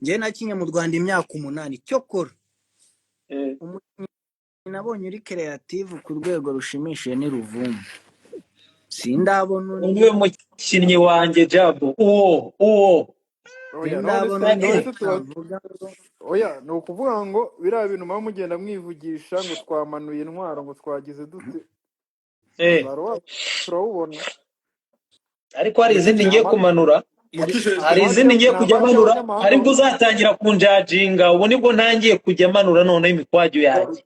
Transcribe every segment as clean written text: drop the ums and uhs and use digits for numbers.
Njyewe nakinye mu Rwanda imyaka 8, cyokora umukinnyi nabonye uri creative ku rwego rushimishije ni Ruvumbu. Sindabona undi. Niwe mukinnyi wanjye, Jabo, uwo. Oya, none Sindabona se undi. None se tuba Navuga ngo Oya, ni ukuvuga ngo biriya bintu muba mugenda mwivugisha ngo twamanuye intwaro, ngo twagize dute, umusaruro wacu turawubona. Ariko hari izindi ngiye kumanura. Mukishe. Hari izindi ngiye Nta kujya match manura. y'abanyamahanga. Aribwo uzatangira kunjajinga. Ubu nibwo ntangiye kujya manura noneho imikwaju yanjye.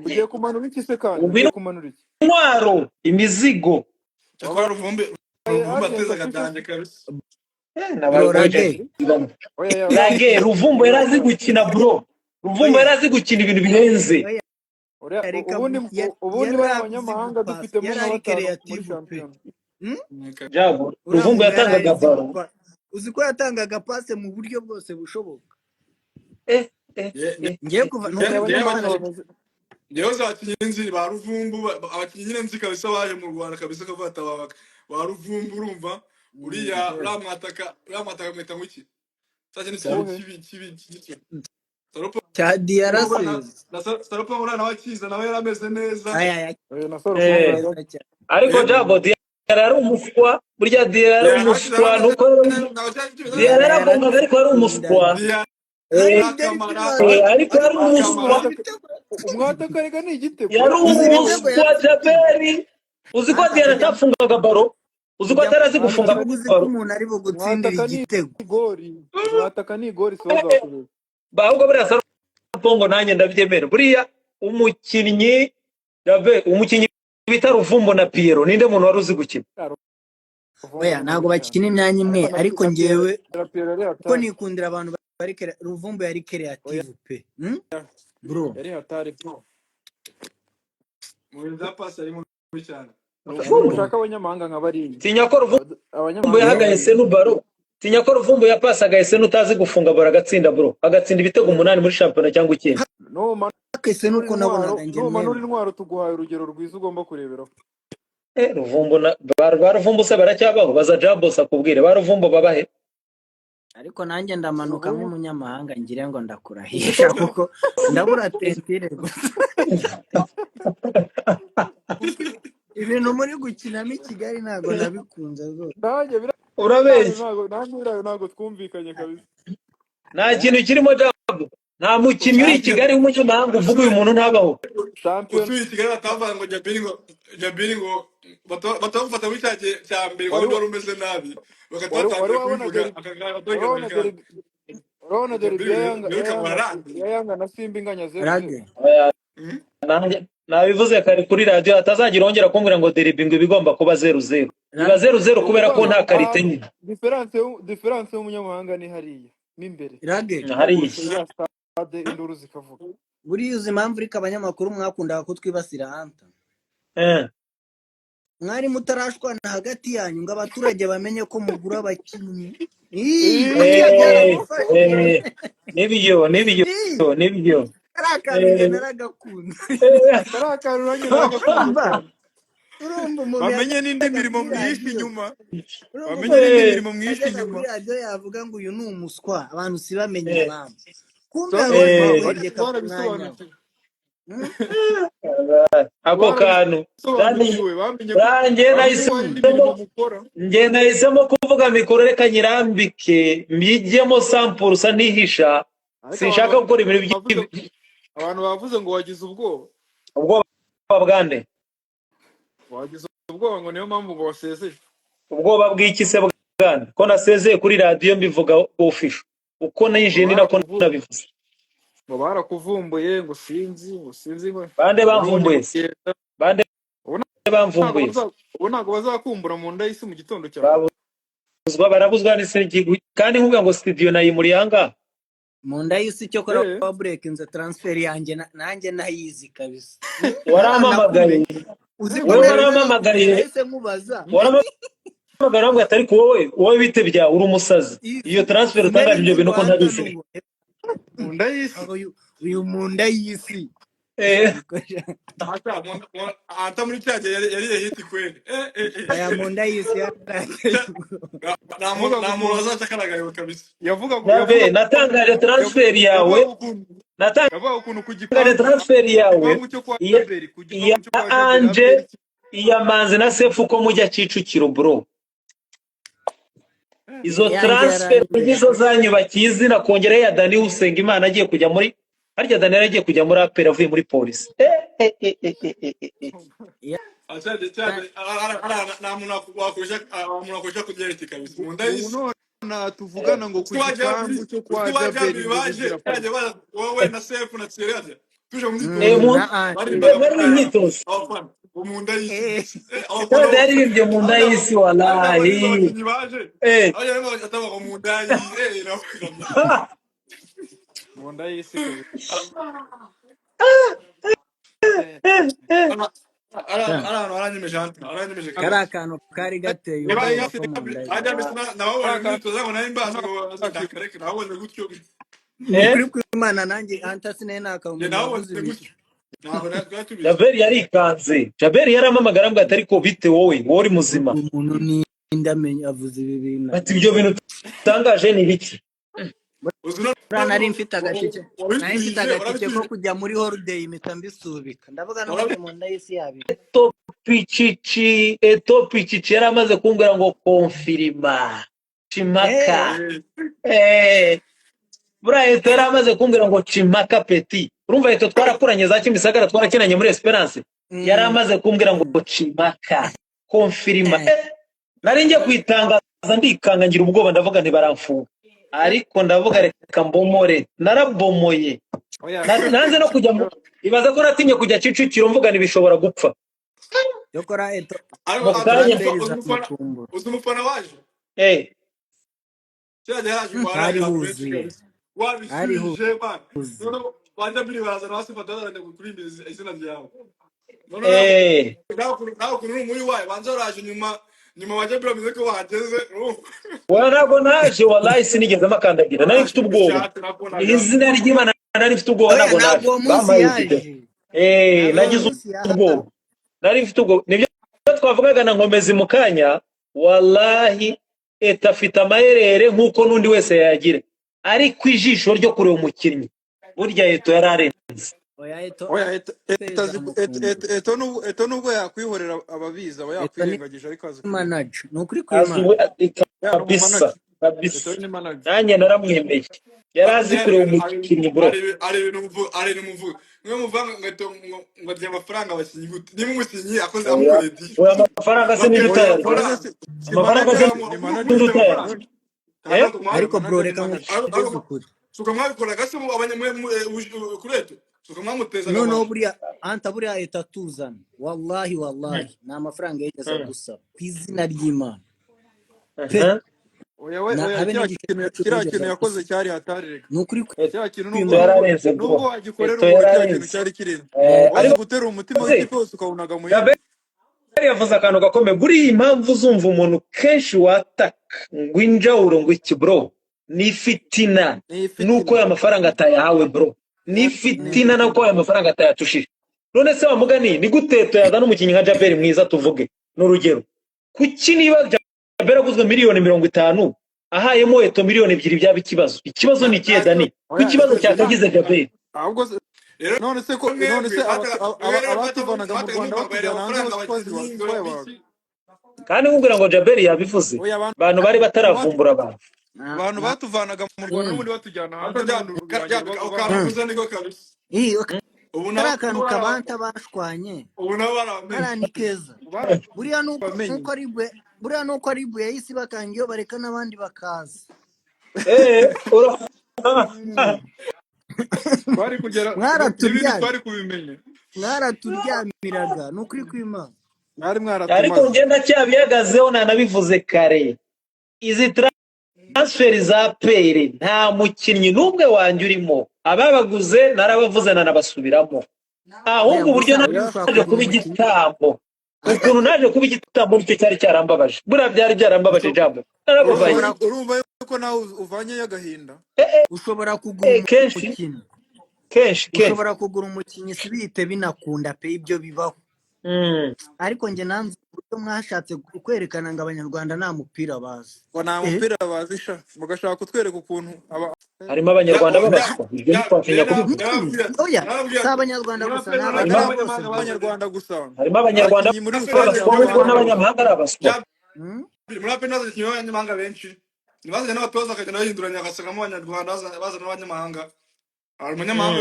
Ugiye kumanura iki se kandi? Ubu Ugiye kumanura iki? Intwaro, imizigo. Cyakora Ruvumbi, Wabaye Ruvumbi agent ateza official. Akadanje kabisa. Nabaye Bro, Rage. Oya ya. Rage, Ruvumbu yari azi gukina, bro. Ruvumbu Oya. yari azi gukina ibintu birenze. Oya. Uriya Reka. Ubundi ubundi yari bari azi abanyamahanga gupasa, dufitemo yari nka ari batanu muri creative pe. shampiyona. Hmm? Jabo, Uriya Ruvumbu muntu yari yatangaga azi baro. Uzi ko yatangaga passe mu buryo bwose bushoboka. Ngiye kuva ni Dukeneye ukuri abanyamahanga kw'Imana. bameze Njyewe abakinnyi nzi ba Ruvumbu, abakinnyi nyine nzi kabisa baje mu Rwanda kabisa, kavata ba Ruvumbu, urumva uriya uriya mwataka mwita ngo iki? Cya kintu kibi. Uwuhe? Kibi kibi kibi, Sarupa. Cya Na diarasezi. Na Sarupa, uriya nawe akiza, nawe yari ameze neza. Aya aya. Oya, na Sarupongo Neza cyane. Ariko Jabo, Diarra yari umuswa burya. Diarra yari Diarra umuswa. yari Nuko ntabwo cyari kimeze. Diarra Diarra yaragongaga, ariko yari umuswa. Diarra Hari Kamara. Ariko yari Kamara. umuswa. Umwataka reka ni igitego. Yari Uzi ibitego umuswa. yatsinze? Jaberi, uzi ko Anta Diarra kujya atafungaga baro? Uzi ko kujya atari azi mu gufunga kibuga, uzi ko baro? umuntu ari bugutsindire Umwataka ni igitego. igori, umwataka ni igori, si wowe uzakubera. Ahubwo buriya Sarupongo nanjye ndabyemera. Buriya umukinnyi Jabe, umukinnyi bita Ruvumbo na Pierrot, ninde muntu wari uzi gukina? Ruvumbu Oya, ni ntabwo mubi cyane. bakina imyanya imwe. Ariko na Ariko na njyewe Pierre, Pierre yari kuko hatari. nikundira abantu bari Ruvumbu yari Oya. creative pe. Bro. Yari hatari bro. Mu bintu bya pasi ari mubi cyane. Ruvumbu. Mushaka abanyamahanga nka bariya. Tinya ko Ruvumbu Abanyamahanga yahaga bariya. Esenu baro. Tinya ko Ruvumbu yapasaga Esenu utazi gufunga baro, agatsinda, bro, agatsinda ibitego 8 muri shampiyona cyangwa 9. Numanura Akese nuko intwaro, nabonaga njye numanura mwene. intwaro, tuguhaye urugero rwiza ugomba kureberaho. Ruvumbu na ba Ruvumbu se baracyabaho? Baza Jabos akubwire ba Ruvumbu babahe. Ariko nanjye ndamanuka Ruvumbu nk'umunyamahanga, ngire ngo ndakurahisha kuko ndabura tentire gusa. Kuko ibintu muri gukinamo i Kigali ntabwo nabikunze rwose. Nanjye biriya Urabeshya. Ntabwo nanjye biriya ntabwo twumvikanye kabisa. Nta kintu kirimo, Jabo. Nta mukinnyi uri i Kigali w'umunyamahanga uvuga uyu muntu ntabaho. Shampiyona. Utuye i Kigali batavuga ngo Jabiri, ngo Jabiri, ngo batamufata muri cya gihe cya mbere, Wari wari umeze nabi, bagahita wari wari batangira wabona kubivuga deri akagara wari wabona deri urabona Jabiri derby ya Yanga nawe ya ukaba Yanga wararangiye. ya Yanga na Simba inganya 0-0. Rage. Oya, nanjye nabivuze kare kuri radiyo, hatazagira wongera kumbwira ngo derby ngo ibigomba kuba 0-0. Iba Rage. 0-0 Ni kubera ko ukuvuga ngo nta qualité ahantu nyine. Différence y'umunyamahanga ni hariya mo imbere. Rage. Hariya. Bakubise iriya stade, induru zikavuga. Buriya uzi impamvu ariko abanyamakuru mwakundaga kutwibasira, Anta? Mwari mutarashwana hagati yanyu ngo abaturage bamenye ko mugura abakinnyi. Ii, buriya byaragufashe. Nibyo, nibyo. Nibyo. Kariya kantu njye naragakunze. Kariya kantu nanjye naragakunze Urumva cyane. Urumva umuntu Bamenye n'indi yajyaga mirimo kuri mwishe radiyo inyuma. Urumva Bamenye n'indi mirimo mwishe yajyaga inyuma. kuri radiyo yavuga ngo uyu ni umuswa, abantu sibamenye impamvu, kumbe Sasa hari uwari impamvu kukwegeka ku mwanya we. barabisobanukiwe. Ako kantu Barabisobanukiwe, bamenye ko ranjye bamenye ko nahisemo. hari indi mirimo mukora. Njye nahisemo kuvuga mikoro, reka nyirambike mbijyemo sampurusa nihisha. Ariko Sinshaka abantu gukora ibintu bavuze by'ibi. Abantu bavuze ngo wagize ubwoba. Ubwoba bwande? Wagize ubwoba ngo niyo mpamvu ngo wasezeye. Ubwoba bw'iki se bwana, ko nasezeye kuri radiyo mbivuga official? Uko Ngo ninjiye ni nako nabivuze. Ngo barakuvumbuye, ngo sinzi, ngo sinzi, ngo Bande ngo n'ubundi bamvumbuye se? kugenda. Bande Ubu ntabwo bamvumbuye se? ubu ntabwo bazakumbura mu nda y'isi mu gitondo cya kare. Babuzwa, barabuzwa n'isi kandi nkubwira ngo studio nayimuriye ahangaha. Mu nda y'isi cyokora waburekinze transfer yanjye nanjye nayizi kabisa. Warampamagaye. Ntaranakumenya, uzi ko Wowe nahise warampamagariye. nahise nkubaza. Warampamagara wambwira ati: "Ariko wowe bite byawe, uri umusazi, iyo transfer Sinari utangaje, ibyo nzi bintu ngo ko Anta ntabizi." ni uwo. Mu nda y'isi. Aho uyu mu nda y'isi. Anta muri cya gihe yariye hiti kweli. Aya mu nda y'isi yarateye ubwoba. Nta muntu Yavugaga ukuntu wazaca akaragayo kabisa. yavugaga Nabe yavugaga natangaje transfer yawe, yavugaga ukuntu natangaje yavugaga ukuntu ku gipangu transfer ku yawe gipangu cyo kwa iya Jaberi, ku iya gipangu cyo kwa Jaberi Anje, Abeli iya Manzi na Sefu ko mujya Kicukiro bro. Izo Iyanjye transfer yarangije. nizo zanyubakiye izina, kongera ya Dani Usengimana agiye kujya muri harya Dani yari agiye kujya muri APR avuye muri polisi. Cyane cyane nta muntu wakurusha, nta muntu wakurusha kurya hiti kabisa mu nda ubu y'isi. none tuvugana ngo ku gipangu cyo kwa Jaberi ngo baje bugira baje parike. Wowe na Sefu na Thierry tuje mu Eh, myitozo mu Na Anje. baririmbaga muri imyitozo abafana bo mu nda y'isi. Abafana Claude yaririmbye mu nda y'isi wallahi. Abakinnyi baje atabaga mu nda y'isi nawe. Mu nda y'isi kabisa. Ari ahantu haranyemeje, haranyemeje Kari kabisa. akantu kari gateye Niba ubwoba ko mu nda y'isi. ajya mbese nababonye mu myitozo ngo nari mbazi ngo ndakareke nababonye gutyo. Ni ukuri kw'Imana nanjye anta sinari Njye nakamenya nababonye wavuze ibiki. gutyo ntabwo twari tubizi. Jaberi yarikanze. Jaberi yarampamagara ambwira ati ariko bite wowe, wowe uri muzima. Umuntu ninde amenya avuze ibi bintu. Ati ibyo bintu utangaje ni biki? Uzi no Buriya nari mfite agatike, nari mfite wabisubije agatike ko warabisubije kujya muri holiday mpita mbisubika ndavuga n'ubundi mu nda y'isi yabiri. Eto Pichichi, Eto Pichichi yari amaze kumbwira ngo konfirima Chimaka. Buriya Eto yari amaze kumbwira ngo Chimaka Petit. Urumva Eto twarakuranye za Kimisagara, twarakinanye muri Esperance. Yari amaze kumbwira ngo Chimaka konfirima. Nari ngiye kuyitangaza ndikanga ngira ubwoba ndavuga ntibaramfunga. Ariko ndavuga reka mbomore, narabomoye. Oya Nanze no kujya ibaza ko natinye kujya Kicukiro mvuga ntibishobora gupfa. Yokora Eto ariko Mu kanya transfer izamukumbura. Uzi umufana waje kiriya gihe haje ngo Hari hari abantu benshi huzuye, kabisa hari wabisubije man. huzuye. Noneho ba Jabiri bazana basifata bazana kuririmba izina ryawe. Noneho nawe ukuntu uri umuyi wayo banza waraje nyuma nyuma ba Jabiri bameze ko bahageze urumva. Wa ntabwo naje wallahi sinigeze makandagira nari mfite ubwoba. Ishati nabonaga. Izina ry'Imana nari mfite ubwoba Oya ntabwo naje. ntabwo uwo munsi Bampaye video. yaje, ntabwo uwo Nagize munsi yaje. ubwoba. Nari mfite ubwoba. Nibyo twavugaga na Nkomezi mu kanya, wallahi Eta afite amaherere nk'uko n'undi wese yayagira. Ariko ijisho ryo kureba umukinnyi burya Eto yararenze. Oya Eto Oya Eto aperi Eto azi izamukumbura. Eto nubwo Eto nubwo yakwihorera ababizi aba Eto ni yakwirengagije ariko azi kureba. manager ni ukuri Azi kw'Imana. ubu Ya ni kabisa umumanager. Eto kabisa. ni manager. Nanjye naramwemeye. Yari azi Hari kureba ibintu umukinnyi bro. hari ibintu muvuga, hari ibintu muvuga mwe muvuga ngo arya amafaranga abakinnyi gute niba umukinnyi akoze Oya, amukoreye deal oya amafaranga se babwira ninde ati utayarya? Oya amafaranga se si Amafaranga se manager ni manager. ninde utayarya? ntabwo Ariko bro Manager ni reka manager. nkubwize ukuri. Suka mwabikoraga se kuri Eto suka mwamutezaga Noneho abantu. buriya anta buriya Eto atuzana wallahi wallahi ni amafaranga yigeze adusaba ku izina ry'Imana pe. Oya we Na oya habe kiriya n'igice kintu cy'icumi kiriya yigeze kintu yakoze adusaba. cyari hatari reka. Ni ukuri Eto Kiriya kintu nubwo kw'Imana. yararenze bro. nubwo wagikorera Eto umuntu kiriya kintu yararenze. cyari kirenze. Ariko Wazi guterura umutima se w'ikipe wose ukawunaga mu yindi. Jaberi yavuze akantu gakomeye. Buriya impamvu uzumva umuntu kenshi wataka ngo injawuro ngo iki bro ni fitina Ni nuko fitina. aya mafaranga atayahawe bro. Ni Ni fitina nuko fitina. aya mafaranga atayatushije. None se wa mugani ni gute Eto yazana umukinnyi nka Jaberi mwiza tuvuge? Ni urugero. Kuki niba Jaberi aguzwe 50 miliyoni ahayemo Eto 2 miliyoni byaba ikibazo? Ikibazo ni ikihe Dani? Ko Oya ikibazo Eto cyakagize Jaberi? ahubwo se Rero none se ko none mwebwe se abatuvanaga mu mwataga Rwanda mubabwira batujyana hanze amafaranga bose abakinnyi ngo twayabaga. biki. Kandi nkubwira ngo Jaberi yabivuze. Oya abantu Abantu bari bataravumbura abantu. Na abantu na batuvanaga mu Rwanda n'ubundi batujyana hanze n'ubundi birangira Ako baba kantu uvuze niko kabisa. Ii, Ubu kariya nabo kantu kabanta bashwanye ubu nabo barabamenye. kariya ni keza. Buriya nuko barabamenye. nuko ari bwe buriya nuko ari bwe yahise bakanga iyo bareka n'abandi bakaza. Twari kugera n'ibindi Mwaraturyamye, twari kubimenya. mwaraturyamiraga ni ukuri kw'Imana. Mwari Ariko mwaratumaze. njye ndacyabihagazeho nanabivuze kare. Izi transfer za pere nta mukinnyi n'umwe wanjye urimo. Ababaguze narabavuze nanabasubiramo. Oya Ahubwo uburyo gusa buriya ushobora naje kugura kuba umukinnyi igitambo, ukuntu naje kuba igitambo nicyo cyari cyarambabaje. Buriya byari byarambabaje jambo. Narababaye. ushobora Urumva yuko nawe uvanyeyo agahinda. ushobora kugura Kenshi umukinnyi Kenshi kenshi. Ushobora kugura umukinnyi si bihite binakunda pe, ibyo bibaho. Ariko njye nanze uburyo mwashatse kwerekana ngo abanyarwanda nta mupira bazi. Ngo nta mupira bazi sha, mugashaka kutwereka ukuntu aba Harimo abanyarwanda b'abaswa, ibyo ntitwatinya kubivuga. Oya, si abanyarwanda gusa, ni harimo abagabo bose. abanyarwanda gusa. Harimo abanyarwanda Abakinnyi muri rusange b'abaswa harimo kuko abanyamahanga. n'abanyamahanga ari abaswa. Muri APR nazanye abakinnyi b'abanyamahanga benshi, ntibazanye n'abatoza bakagenda bahinduranya bagasangamo abanyarwanda, bazana n'abanyamahanga. Hari umunyamahanga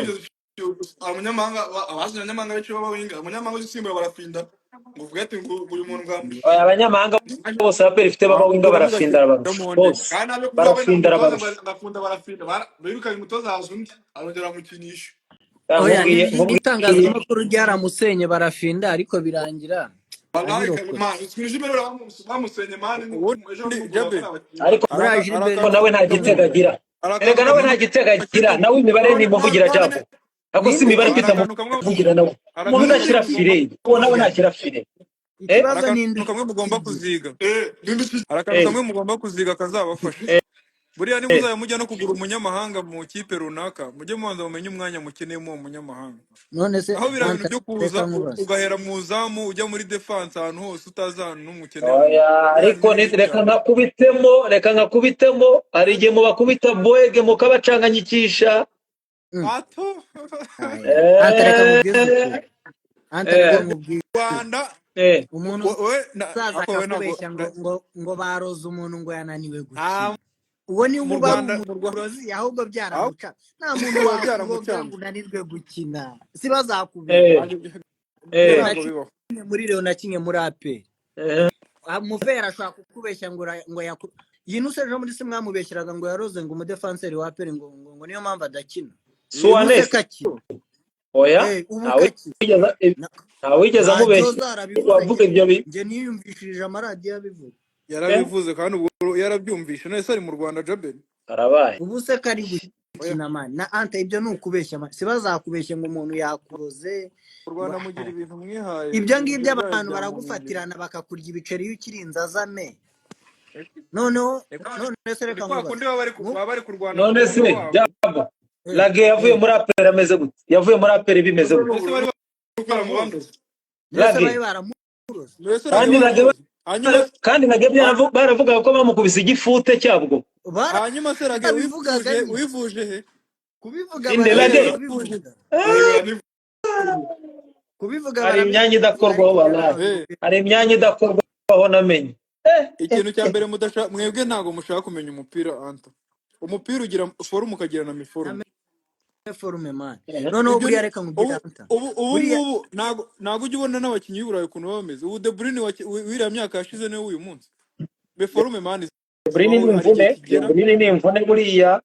hari umunyamahanga abazanye abanyamahanga benshi b'abawinga, umunyamahanga uje usimbura barafinda ngo uvuge ati ngo uyu muntu bwa Oya, abanyamahanga bose APR ifite b'abawinga barafinda, arabarusha bose. Kandi nabyo kuvuga wenda Barafinda, umutoza arabarusha. Ngakunda barafinda, birukanye umutoza haza undi arongera amukinisha. Oya, Nkubwiye nkubwiye n'itangazamakuru ryaramusenye barafinda, ariko birangira Wallahi abirokotse. Man, ikintu Gilbert bamusenye man Ubundi ejo nimugoroba Jabe, ari abakinnyi. Ariko Buriya hari Gilbert akantu nawe nta gitego agira. hari akantu Erega nawe kamwe nta gitego agira, nawe imibare ntimuvugira none jambo. Ariko si ninde imibare hari ko akantu kamwe itamuvugira nawe. hari Umuntu akantu udashyira kamwe fire, mugomba uwo nawe kuziga. ntashyira fire. Ikibazo Hari ni akantu kamwe mugomba indi kuziga. Ninde ukigira? Hari akantu kamwe mugomba kuziga kazabafasha. Buriya niba muzajya mujya no kugura umunyamahanga mu kipe runaka, mujye mubanza mumenye umwanya mukeneyemo uwo munyamahanga. None se Aho biriya bintu Anta, byo kuza reka nkubaze. ugahera mu zamu ujya muri defense ahantu hose utazi ahantu n'umwe ukeneye umuntu. Oya, Biriya ariko ni bibi reka cyane. nkakubitemo, reka nkakubitemo. Hari igihe mubakubita boege mukabacanganyikisha. Ato. Aya. Anta, reka nkubwize ukuri. Anta, reka nkubwire. Rwanda Umuntu wowe uzaza ako wowe ntabwo akakubeshya ngo ngo ngo baroze umuntu ngo yananiwe nta gukina. Uwo niwe mu uba ari Rwanda mu Rwanda umurozi, ahubwo aho byaramuca. Nta muntu biba wakuroga byaramucanze. ngo unanirwe gukina. Si bazakubeshya. Ntabwo ibyo Njye ntabwo bibaho. nakinye muri Rayon, nakinye muri APR. Mufera ashobora kukubeshya ngo ngo yaku Yinuse ejo muri se mwamubeshyeraga ngo yaroze ngo umudefanseri wa APR ngo ngo ngo niyo mpamvu adakina. Ubu se Suarez kakina. oya, Ubu ntawe kakina. wigeze ntawe wigeze Radiyo amubeshya zarabivuze, wavuga ibyo bi njye niyumvishirije amaradiyo abivuga. Yarabivuze kandi ubwo yarabyumvishe. None se ari mu Rwanda Jabel? Karabaye. Ubu se kari Oya. gukina man na Anta, ibyo ni ukubeshya man. Si bazakubeshya ngo umuntu yakuroze Mu ngo Rwanda mugira ibintu mwihaye, ibyo ibintu ngibyo byayo abantu bya mungira. baragufatirana bakakurya ibiceri iyo ukiri inzazame. Noneho none se Ni reka kwa nkubaze. kundi baba bari baba bari kurwana ku None se mugongo wabo. Jabo, Eh, Lage yavuye muri APR ameze gute? Yavuye muri APR bimeze gute? Mbese bari Gukora mu baramuroze. bandozi. Mbese Lage bari baramuroze. Mbese Rage kandi Lage baramuroze. Hanyuma kandi Lage baravugaga ko bamukubise igifute cyabwo. hanyuma se Rage Barabivugaga wivuje nyine. wivuje he? Kubivuga Inde Lage barabivuga. Kubivuga Hari imyanya barabivuga idakorwaho ariko wallahi. Hari imyanya idakorwaho namenye. Ikintu cya mbere mudashaka mwebwe ntabwo mushaka kumenya umupira Anta. Umupira ugira forume ukagira na miforume. Forume man. Noneho Ibyo buriya ni reka nkubwire ubu Anta. ubu ubu Buriya ngubu ntago ntago ujya ubona n'abakinnyi b'i Burayi ukuntu baba bameze. Ubu De Bruyne w'iriya myaka yashize niwe w'uyu munsi. Meforume man De Bruyne zibaho ni hari igihe imvune, De kigera. Bruyne ni imvune buriya.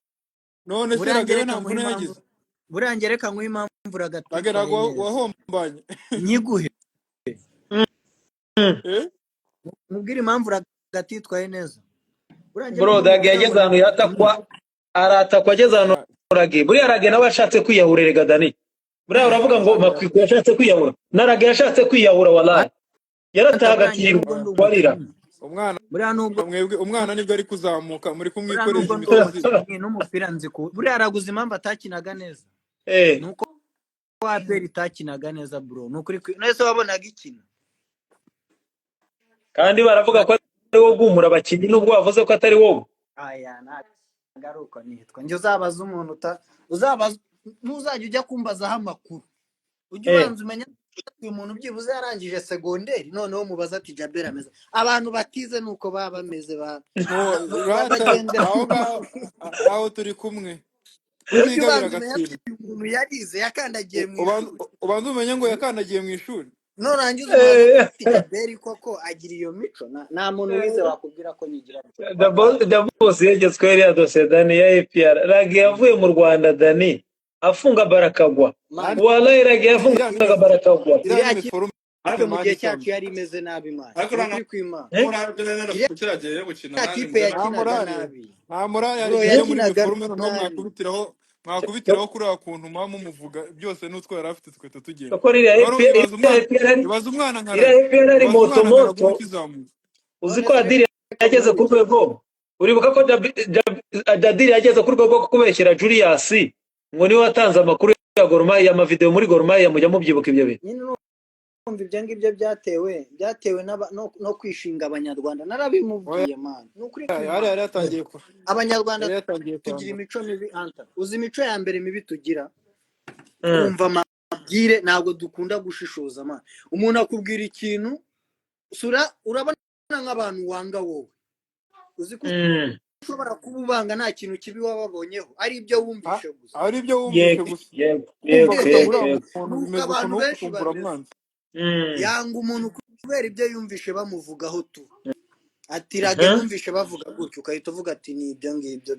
None se buriya Rage we ngereka nta nguhe mvune impamvu. yagize. Buriya ngereka nguhe impamvu Rage uragatwitwaye ntabwo neza. wahombanye. Nyiguhe. Eh? Mubwire impamvu uragatitwaye neza. Buriya njye Bro, nubwo Dage mubwira yageze ngo ahantu yatakwa, aratakwa ageze ahantu Rage. Buriya Rage nawe yashatse kwiyahura erega Dani. Buriya uravuga ngo Makwiko yashatse kwiyahura. Na Rage yashatse kwiyahura wallahi. Anta, Yaratahaga buriya njye nubwo ndi atirirwa arira. umukinnyi. Umwana Buriya nubwo mwebwe umwana nibwo ari kuzamuka muri buriya kumwikoreza nubwo ndi imisozi. umukinnyi n'umupira nzi ku buriya araguze impamvu atakinaga neza. Nuko APR itakinaga neza bro. Nukuri nese wabonaga ikina. Kandi baravuga ko ari wowe ugumura abakinnyi nubwo wavuze ko atari wowe. Aya ntabwo ari uko nitwa. Njye uzabaza umuntu uzabaza ntuzajya ujya kumbazaho amakuru. Ujye ubanza umenye uyu muntu byibuze yarangije segonderi noneho mubaza ati Jabel ameze. Abantu batize nuko baba bameze ba Rata bagendera aho ku ngaho makuru. aho turi kumwe. Ujye Kutiga ubanza umenye ati biragatsindwa. uyu muntu yarize yakandagiye mu ishuri. Ubanza umenye ngo yakandagiye mu ishuri. Nurangiza umubaze ati Jabel koko agira iyo mico. Nta muntu wize wakubwira ko nyigira. The boss yegetswe iriya dosiye Dani ya APR. Rage yavuye mu Rwanda Dani afunga barakagwa. Man, Wallahi Rage Iriya yafungaga barakagwa. iriya iriya ni kipe miforume mu mani gihe cyacu isanzwe. yari imeze nabi man. Ariko Ni nanga ukuri kw'Imana. morale kiriya gihe yo gukina Iriya nanjye kipe mbona Nta yakinaga morale. nabi. Nta morale hari Bro igihe ujya muri yakinaga miforume noneho nabi. mwakubitiraho mwakubitiraho kuriya kuntu muba mumuvuga byose n'utwo yari afite tugahita tugenda. Kuko iriya Wari APR ibaza umwana iriya APR ibaza umwana nka iriya Rage. APR ari Ibaza moto umwana nka Rage moto. uba ukizamuka. Uzi None ko se Adili reka yageze ku nkubwire. rwego. Uribuka ko Adili yageze ku rwego rwo kubeshyera Julius ngo niwe watanze amakuru ya Gor Mahia, amavideo muri Gor Mahia, mujya mubyibuka ibyo bintu. Nyine urumva ibyo ngibyo byatewe no kwishinga abanyarwanda. Oya, Narabimubwiye man, ni ukuri yari kw'Imana. yari yatangiye ku Abanyarwanda yari yatangiye tugira kwambara. imico mibi anta. Uzi imico ya mbere mibi tugira? Mm. Twumva amabwire, ntabwo dukunda gushishoza man. Umuntu akubwira ikintu, sura urabona nk'abantu wanga wowe, uzi ko Mm. ushobora kuba ubanga nta kintu kibi wababonyeho, ari ibyo wumvishe gusa. Ari ibyo wumvishe Yego, gusa, yego, kumva yego, gusa yego, ngo uriya yego. muntu Nuko bimeze ukuntu, abantu wowe benshi ukumva bameze. uramwanze. Mm. Yanga umuntu kubera ibyo yumvishe bamuvugaho tu. Ati rage Mhm. numvishe bavuga gutyo, ukahita uvuga ati ni ibyo ngibyo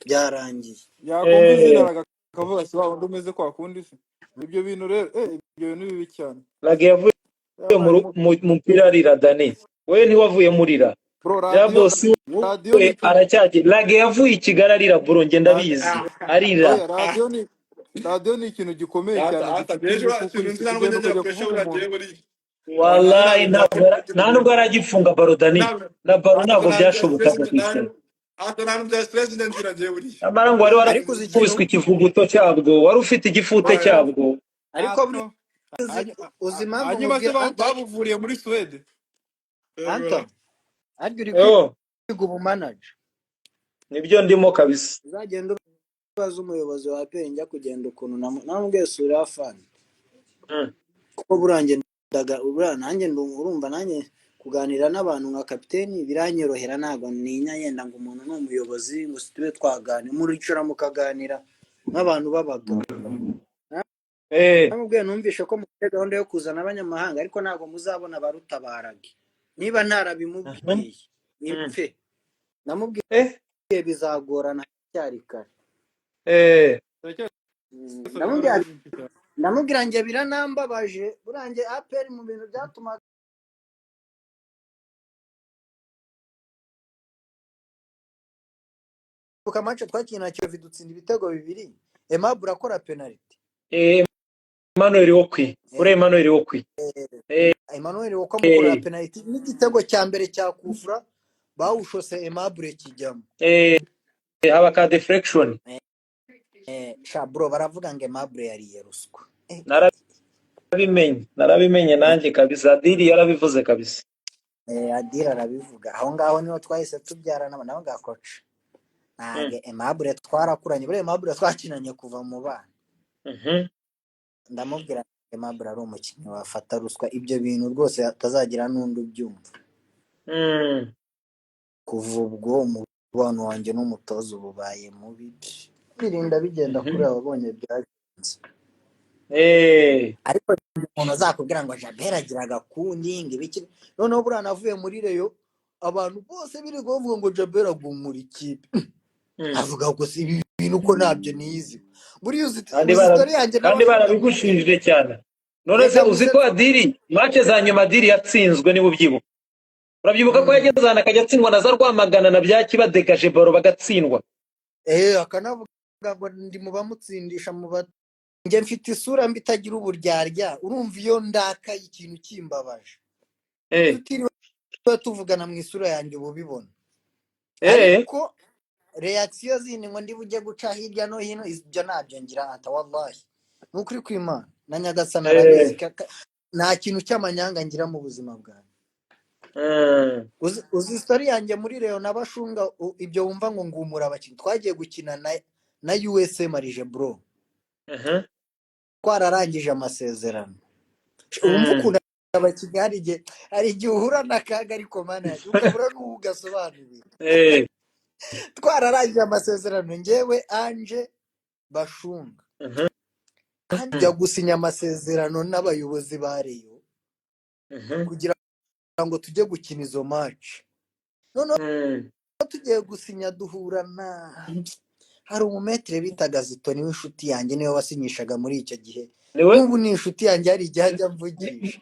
byarangiye. Yakumva izina Eh, akavuga ati wa wundi umeze kwa kundi se. Ibyo bintu rero, ibyo bintu ni bibi cyane. Rage yavuye Abarimu mu mupira arira. Dani, we ntiwavuye murira? Bro, Ja radiyo bosi radiyo ni we ikintu aracyagira. Rage yavuye i Kigali arira bro, njye ndabizi, arira. Oya, radiyo ni ikintu gikomeye cyane, gifite ejo ingufu ikintu kuri nzi nta nubwo ugenda njya ukajya pressure kuvuga buriya umuntu. ngiye buriya. Wallahi ntabwo ntabwo nta nubwo aragifunga baro Dani, ntabwo na baro ntabwo ntabwo bya byashobokaga stress kwishyura. ntabwo nta bya stress ngira ngiye buriya. Nyamara ngo wari Ariko uzi ikintu, warakubiswe ikivuguto cyabwo, wari ufite igifute Oya. cyabwo. Ariko buriya Ntacyo. uzi impamvu Hanyuma se nkubwira anta, babuvuriye muri Suwede. anta arya uri Yo, kwiga ubumanaja. nibyo ndimo kabisa. Uzagenda ubaza umuyobozi wa APR njya kugenda ukuntu namubwiye sura afana. Mm. Kuko buranjye ndaga buriya nanjye urumva nanjye kuganira n'abantu nka kapiteni biranyorohera, ntabwo ntinya yenda ngo umuntu ni umuyobozi ngo tube twaganira, muricara mukaganira nk'abantu b'abagabo. Eh, Namubwiye numvishe ko mufite gahunda yo kuzana abanyamahanga, ariko ntabwo muzabona abarutabaraga niba mhm. ntarabimubwiye Mm. impfe. Namubwiye Eh, bizagorana cyari kare. eh. Turacyasaba Ndamubwira imbaraga nyinshi cyane. ndamubwira njye biranambabaje, buranjye APR mu bintu byatumaga match twakina na Kiyovu dutsinda ibitego 2, Aimable akora penalty. Eh, Emmanuel Okwi, uri Emmanuel Okwi. Eh, Emmanuel wako amukorera eh, penalty n'igitego cya mbere cya Kufra bawushose Aimable kijyamo. eh, haba ka deflection. Sha bro, baravuga ngo Aimable yariye ruswa. Narabimenye, narabimenye nanjye kabisa. Adili yarabivuze kabisa. Adira arabivuga. Aho ngaho niho twahise tubyarana nawe ngakoca. Mm. Ntabwo Aimable twarakuranye, buriya Aimable twakinanye kuva mu bana. Mhm. Ndamubwira Aimable ari umukinnyi wafata ruswa, ibyo bintu rwose atazagira n'undi ubyumva. Mm. Kuva ubwo umubano wanjye n'umutoza uba ubaye mubi, birinda bigenda Mhm. kuri ababonye byagenze. Eh. Ariko umuntu azakubwira ngo Jabel agira agakundi ngo ibiki, noneho buriya navuye muri Rayon abantu bose birirwa bavuga ngo Jabel agumura ikipe. Mm. Avuga gusa ibi bintu ko ntabyo nizi. Buriya uzi Kandi uzi bara story yanjye kandi n'abashunga muri Rayon. barabigushinjije cyane. None se Reka uzi nguze ko Adili match za nyuma Adili yatsinzwe, niba ubyibuka? Urabyibuka ko yageze ahantu akajya atsindwa na za Rwamagana na bya Kibadegaje baro bagatsindwa. Akanavuga ngo ndi mu bamutsindisha mu ba njye mfite isura mbi itagira uburyarya, urumva iyo ndakaye ikintu kimbabaje Eh, tutiriwe tuvugana mu isura yanjye uba ubibona. eh, Ariko reaction zindi ngo ndi bujye guca hirya no hino, ibyo ntabyo ngira anta wallahi, ni ukuri kw'Imana na Nyagasani arabizi, eh. nta kintu cy'amanyanga ngira mu buzima bwanjye. Mm. Uzi story yanjye muri Rayon n'abashunga, ibyo wumva ngo ngumura abakinnyi, twagiye gukina na USA Marije bro, Mhm. twararangije amasezerano. Wumva Mm. ukuntu abakinnyi hari igihe uhura n'akaga, ariko mana yanjye ukabura n'uwo ugasobanurira. Eh. Twararangije amasezerano njyewe Anje Bashunga, Mhm. kandi njya gusinya amasezerano n'abayobozi ba Rayon Mhm. kugira ngo tujye gukina izo match. Noneho Mm. tugiye gusinya duhura na hari umumetere bitaga Zitoni w'inshuti yanjye, niwe wasinyishaga muri icyo gihe. Niwe N'ubu ni inshuti yanjye, hari igihe ajya amvugisha.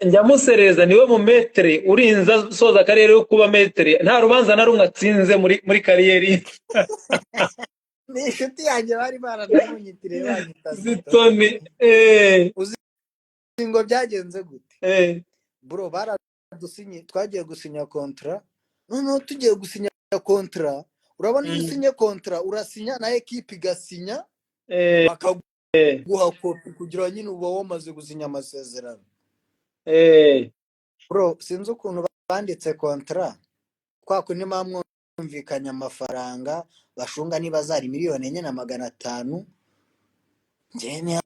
Njya musereza, niwe mu metere urinze asoza kariyeri yo kuba metere, nta rubanza na rumwe atsinze muri kariyeri. Ni inshuti yanjye, bari baranamunyitiriye banyita Zitoni. Zitoni, eh, Uzi ngo byagenze gute? eh. Bro, baradusinye, twagiye gusinya kontra. Noneho tugiye gusinya kontra, urabona iyo Mm. usinye kontra urasinya na ekipe igasinya, Eh. Bakaguha kopi kugira nyine uba wamaze gusinya amasezerano. Bro, sinzi ukuntu banditse contrat kwa kundi muba mwumvikanye amafaranga bashunga, niba zari 4,500,000, njyewe niba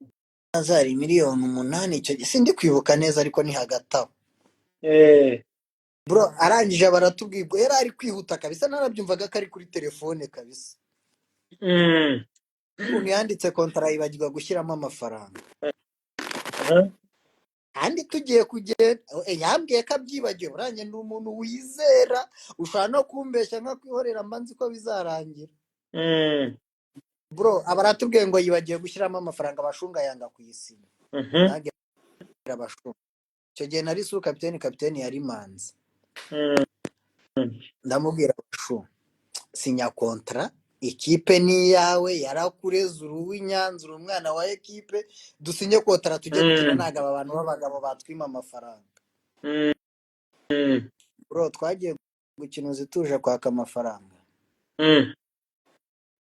zari 8 miliyoni icyo gihe sindi kwibuka neza, ariko ni hagati aho. Bro, arangije baratubwirwa, yari ari kwihuta kabisa, narabyumvaga ko ari kuri telefone kabisa. Ukuntu yanditse contrat yibagirwa gushyiramo amafaranga. Kandi tugiye kugenda, yambwiye ko abyibagiwe. Uranjye ndi umuntu wizera, ushobora no kumbeshya nkakwihorera, mba nzi ko bizarangira. Bro, aba aratubwiye ngo yibagiwe gushyiramo amafaranga, abashunga yanga kuyisinya. Nanjye abashunga, icyo gihe nari su kapiteni, kapiteni yari Manzi. Ndamubwira: "Bashu, sinya contrat, ikipe ni iyawe, yarakureze, uri uw'Inyanza, uri umwana wa ekipe, dusinye contrat tujye gukina." Ntabwo aba bantu b'abagabo batwima amafaranga. Bro, twagiye gukina uzi tuje kwaka amafaranga.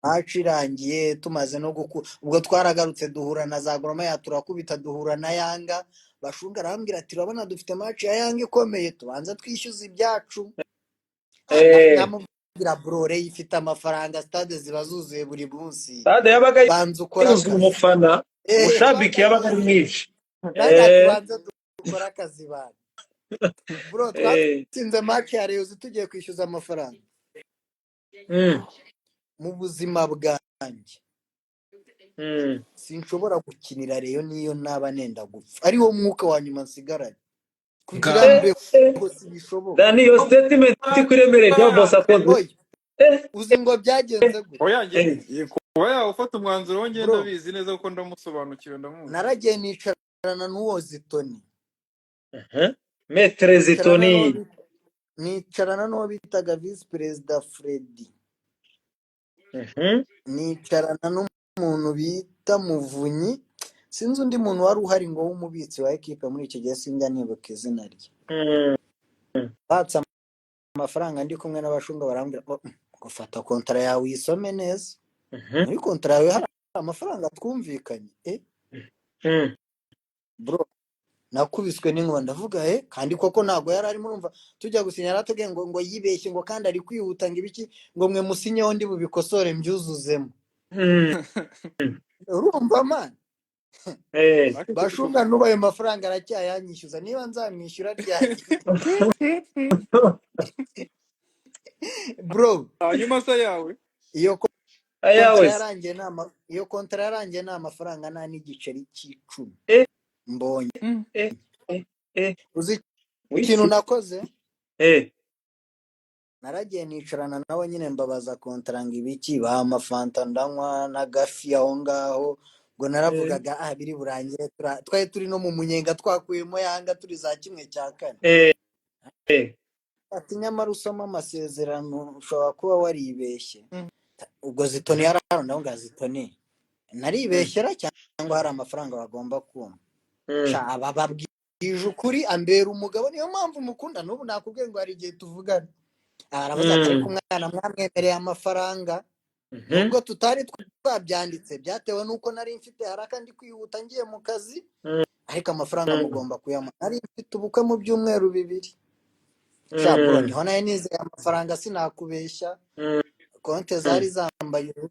Match irangiye tumaze no guku, ubwo twaragarutse duhura na za Gor Mahia, turakubita, duhura na Yanga. Bashunga arambwira ati: "Urabona dufite match ya Yanga ikomeye, tubanza twishyuza ibyacu." Ndamubwira: "Bro, Rayon ifite amafaranga, stade ziba zuzuye buri munsi." Stade yabaga "Banza ukore yuzuye akazi." Umufana, umushabiki yabaga ari mwinshi. Nanjye ati: "Banza dukore akazi bana." Bro, twatsinze match ya Rayon tugiye kwishyuza amafaranga. Mu buzima bwanjye sinshobora gukinira Rayon niyo naba nenda gupfa, ariwo mwuka wa nyuma nsigaranye kugira mbeho, sibishoboka. Dani, iyo statement ikuremereye bya boss akoze. Oya, uzi ngo byagenze gute? Oya, njye kuba yawufata umwanzuro wo ngenda Bro, bizi neza kuko ndamusobanukiwe, ndamuzi. Naragiye nicarana n'uwo Zitoni. Maître nicarana Zitoni. Nicarana n'uwo bitaga visi perezida Freddy. Nicarana n'umuntu bita Muvunyi, sinzi undi muntu wari uhari ngo w'umubitsi wa ekipe muri icyo gihe, sinjya nibuka izina rye. Batse amafaranga ndi kumwe n'abashunga, barambwira ngo fata contrat yawe uyisome neza. Muri contrat yawe hari amafaranga twumvikanye. Bro, nakubiswe n'inkuba, ndavuga: "Eh, kandi koko ntabwo yari arimo." Urumva tujya gusinya yaratubwiye ngo yibeshye, ngo kandi ari kwihuta, ngo ibiki, ngo mwe musinyeho ndi bubikosore mbyuzuzemo. Urumva man? Ariko Bashunga n'ubu ayo mafaranga aracyayanyishyuza, niba nzamwishyura ryari, bro. Hanyuma se yawe? Iyo Ayawe contrat se. yarangiye nta iyo contrat yarangiye nta mafaranga, nta n'igiceri cy'icumi mbonye. Uzi Wiki. ikintu nakoze? Naragiye nicarana nawe nyine, mbabaza contrat ngo ibiki, bampa fanta ndanywa n'agafi aho ngaho. Ngo naravugaga: "Ah, biri burangire." Twari turi no mu munyenga, twakuyemo Yanga turi za 1/4. Ati: "Nyamara usoma amasezerano ushobora kuba waribeshye." Ubwo Zitoni yari hano nawe, ngo Zitoni, naribeshyera cyangwa hari amafaranga bagomba kumpa? Sha, aba babwije ukuri, ambera umugabo, niyo mpamvu mukunda n'ubu. Nakubwiye ngo hari igihe tuvugana, aravuze ati: "Ariko umwana mwamwemereye amafaranga, nubwo tutari twabyanditse, byatewe n'uko nari mfite haraka, ndi kwihuta ngiye mu kazi, ariko amafaranga mugomba kuyamuha, nari mfite ubukwe mu byumweru 2." Sha bro, niho nayo nizeye amafaranga, sinakubeshya. Konte zari zambaye ubusa.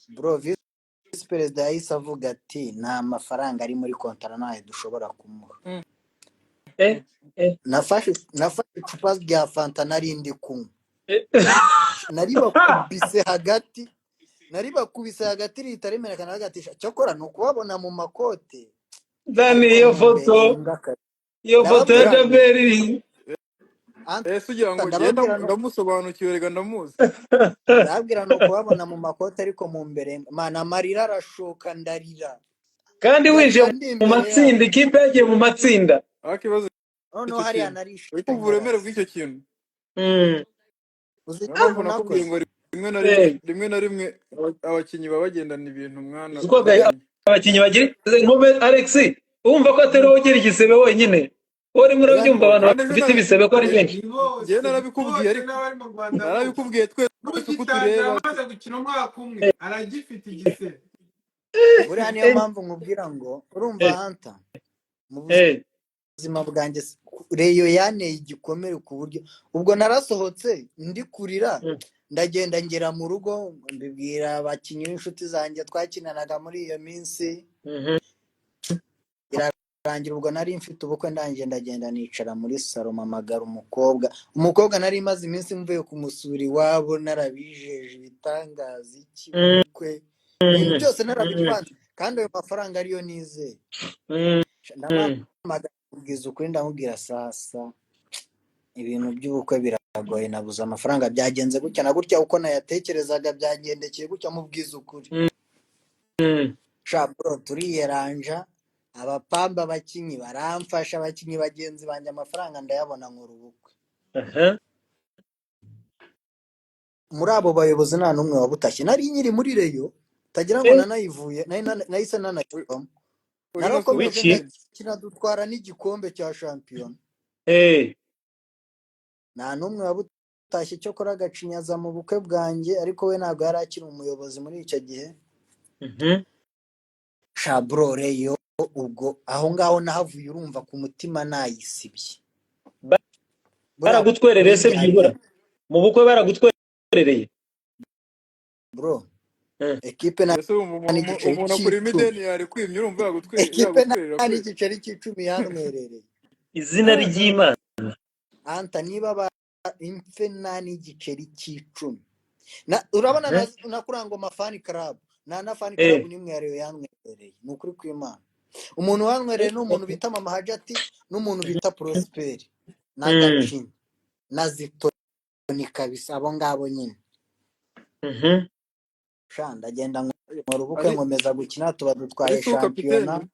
Bro, visi perezida yahise avuga ati: "Nta mafaranga ari muri contrat, ntayo dushobora kumuha." Nafashe icupa rya fanta nari ndi kunywa, naribakubise hagati, naribakubise hagati rihita rimeneka. Nawe ati: "Cyokora ni ukubabona mu makote, Dani, ariko iyo mu foto mbere mbwa." Iyo foto ya Ndababwira Jaberi. Ese ugira ngo ngenda Ndababwira no ndamusobanukiwe rega, ndamuzi. Ndababwira ni ukubabona mu makote, ariko mu mbere mana amarira arashoka, ndarira. Kandi winjiye Ndarira ndi mu imbere yabo. matsinda, ikipe yagiye mu matsinda. Ariko ikibazo Noneho icyo hariya kintu nari uri kumva uburemere ishanyarazi. bw'icyo kintu. Uzi Niyo ikintu mpamvu nakubwiye nakoze? ngo rimwe na rimwe rimwe na rimwe abakinnyi baba bagendana ibintu mwana Uzi ko utamenya. Abakinnyi bagira inkombe, Alex, wumva ko atari wowe ugira igisebe wenyine. Ko urimo Buriya urabyumva abantu Kandi ejo bafite ibisebe ko ari benshi. Ni njyewe bose, narabikubwiye bose ariko n'abari mu Rwanda bose. narabikubwiye twese uko N'ugitangira tureba. amaze gukina umwaka umwe aragifite igisebe. Buriya niyo mpamvu nkubwira ngo urumva Hanta mu buzima bwanjye Reyo yanteye igikomere ku buryo ubwo narasohotse ndi kurira, ndagenda ngera mu rugo mbibwira abakinnyi b'inshuti zanjye twakinanaga muri iyo minsi, birarangira. Ubwo nari mfite ubukwe, ndangiye ndagenda nicara muri salo, mpamagara umukobwa nari maze iminsi mvuye kumusura iwabo, narabijeje ibitangaza iki ubukwe ibintu byose narabipanze, kandi ayo mafaranga ariyo nizeye. Ndamuhamagara mubwiza ukuri, ndamubwira sasa ibintu by'ubukwe biragoye, nabuze amafaranga, byagenze gutya na gutya, uko nayatekerezaga byagendekeye gutya, mubwiza ukuri. Sha bro, turiyeranja, abapamba abakinnyi baramfasha, abakinnyi bagenzi banjye amafaranga ndayabona nkora ubukwe. Muri abo bayobozi nta n'umwe wabutashye, nari nkiri muri Reyo utagira ngo nanayivuye, nahise nanayivamo, Uri na narakomeje Wiki? ndakina dutwara n'igikombe cya shampiyona. Nta n'umwe wabutashye, cyokora agacinyaza mu bukwe bwanjye, ariko we ntabwo yari akiri umuyobozi muri icyo gihe. Sha bro, Reyo ubwo aho ngaho nahavuye urumva ku mutima nayisibye. Buriya Baragutwerereye se byibura mu bukwe baragutwerereye? Bro, ekipe nta Ese urumva n'igiceri umuntu akurimo cy'icumi, ideni yari kwimye, urumva ekipe nta yagutwerera kweli? n'igiceri cy'icumi yantwerereye. Izina ry'Imana. Anta niba ba imfe nta n'igiceri cy'icumi. Urabona nakurangoma fan club, nta na fan club n'imwe ya Reyo yantwerereye, ni ukuri kw'Imana. Umuntu wantwerereye ni umuntu bita Mama Hajati n'umuntu bita Prosperi na Gacinya na Zitoni kabisa, abo ngabo nyine. Sha ndagenda nkora ubukwe, nkomeza gukina, tuba dutwaye Ari su shampiyona, kapiteni,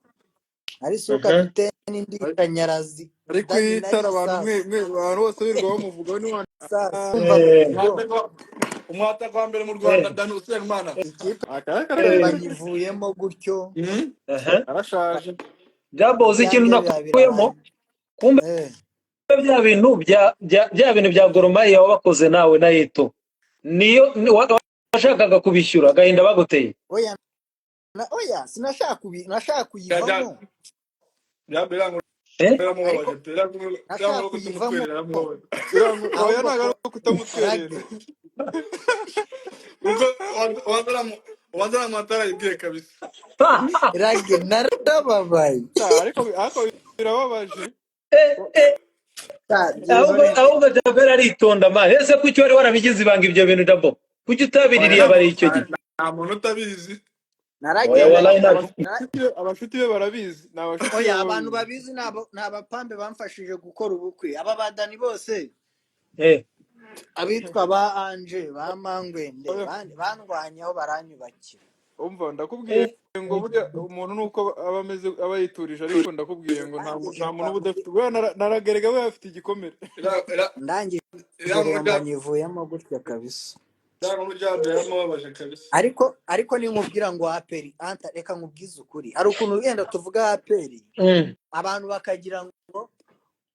ari su kapiteni, ndi Kanyarazi ari Dani nari kwitara abantu sasa mwe abantu bose birirwa bamuvuga ni wa sasa umva bro, Umwataka wa mbere mu Rwanda Dani Usengimana. ikipe akarakara banyivuyemo gutyo, arashaje. Jabo, uzi ikintu ibyanjye biba nakuyemo? birarangiye. Kumbe bya bintu bya bintu bya Gor Mahia wabakoze nawe na Eto, niyo washakaga kubishyura agahinda baguteye. Oya, oya, sinashaka nashaka kuyivamo, Yaramubabaje pe, nashaka kuyivamo, kutamutwerera yaramubabaje. Oya, ahubwo ntabwo ari ukutamutwerera. Rage Ubwo ubanza atarayibwiye kabisa. Rage narababaye. Ariko birababaje. Ahubwo Jabel aritonda man. Ese kuki wari warabigize ibanga ibyo bintu Jabo? Kuki utabiririye abari icyo gihe? Nta muntu utabizi. Oya wallahi ntabwo. Abashuti be barabizi. Ni abashuti be. Oya, abantu babizi ni abapambe bamfashije gukora ubukwe. Aba badani bose, abitwa ba Anje, ba Mangwende, bandwanyeho baranyubakira. Umva ndakubwiye ngo burya umuntu nuko aba ameze aba yiturije, ariko ndakubwiye ngo nta muntu uba udafite buriya naragerega we afite igikomere. Ndangije mbanyivuyemo gutya kabisa. Ariko ninkubwira ngo APR, anta reka nkubwize ukuri, hari ukuntu wenda tuvuga APR abantu bakagira ngo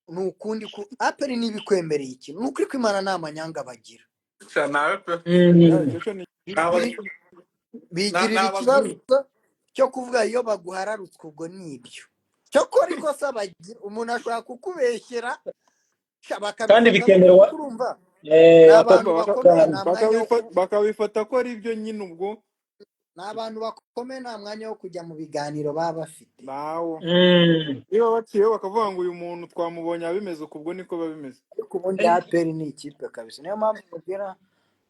ni ukundi ku APR ntibikwemereye ikintu, ni ukuri kw'Imana nta manyanga bagira. Bigirira ikibazo cyo kuvuga iyo baguhararutswe ubwo nibyo cyokora ikosa bagira, umuntu ashobora kukubeshyera kandi bikemerwa, urumva bakabifata ko ari ibyo nyine. Ubwo ni abantu bakomeye, nta mwanya wo kujya mu biganiro baba bafite. Nawo niba baciyeho bakavuga ngo uyu muntu twamubonye abimeze uku, ubwo niko biba bimeze. Ariko ubundi APR ni ikipe kabisa, niyo mpamvu mubwira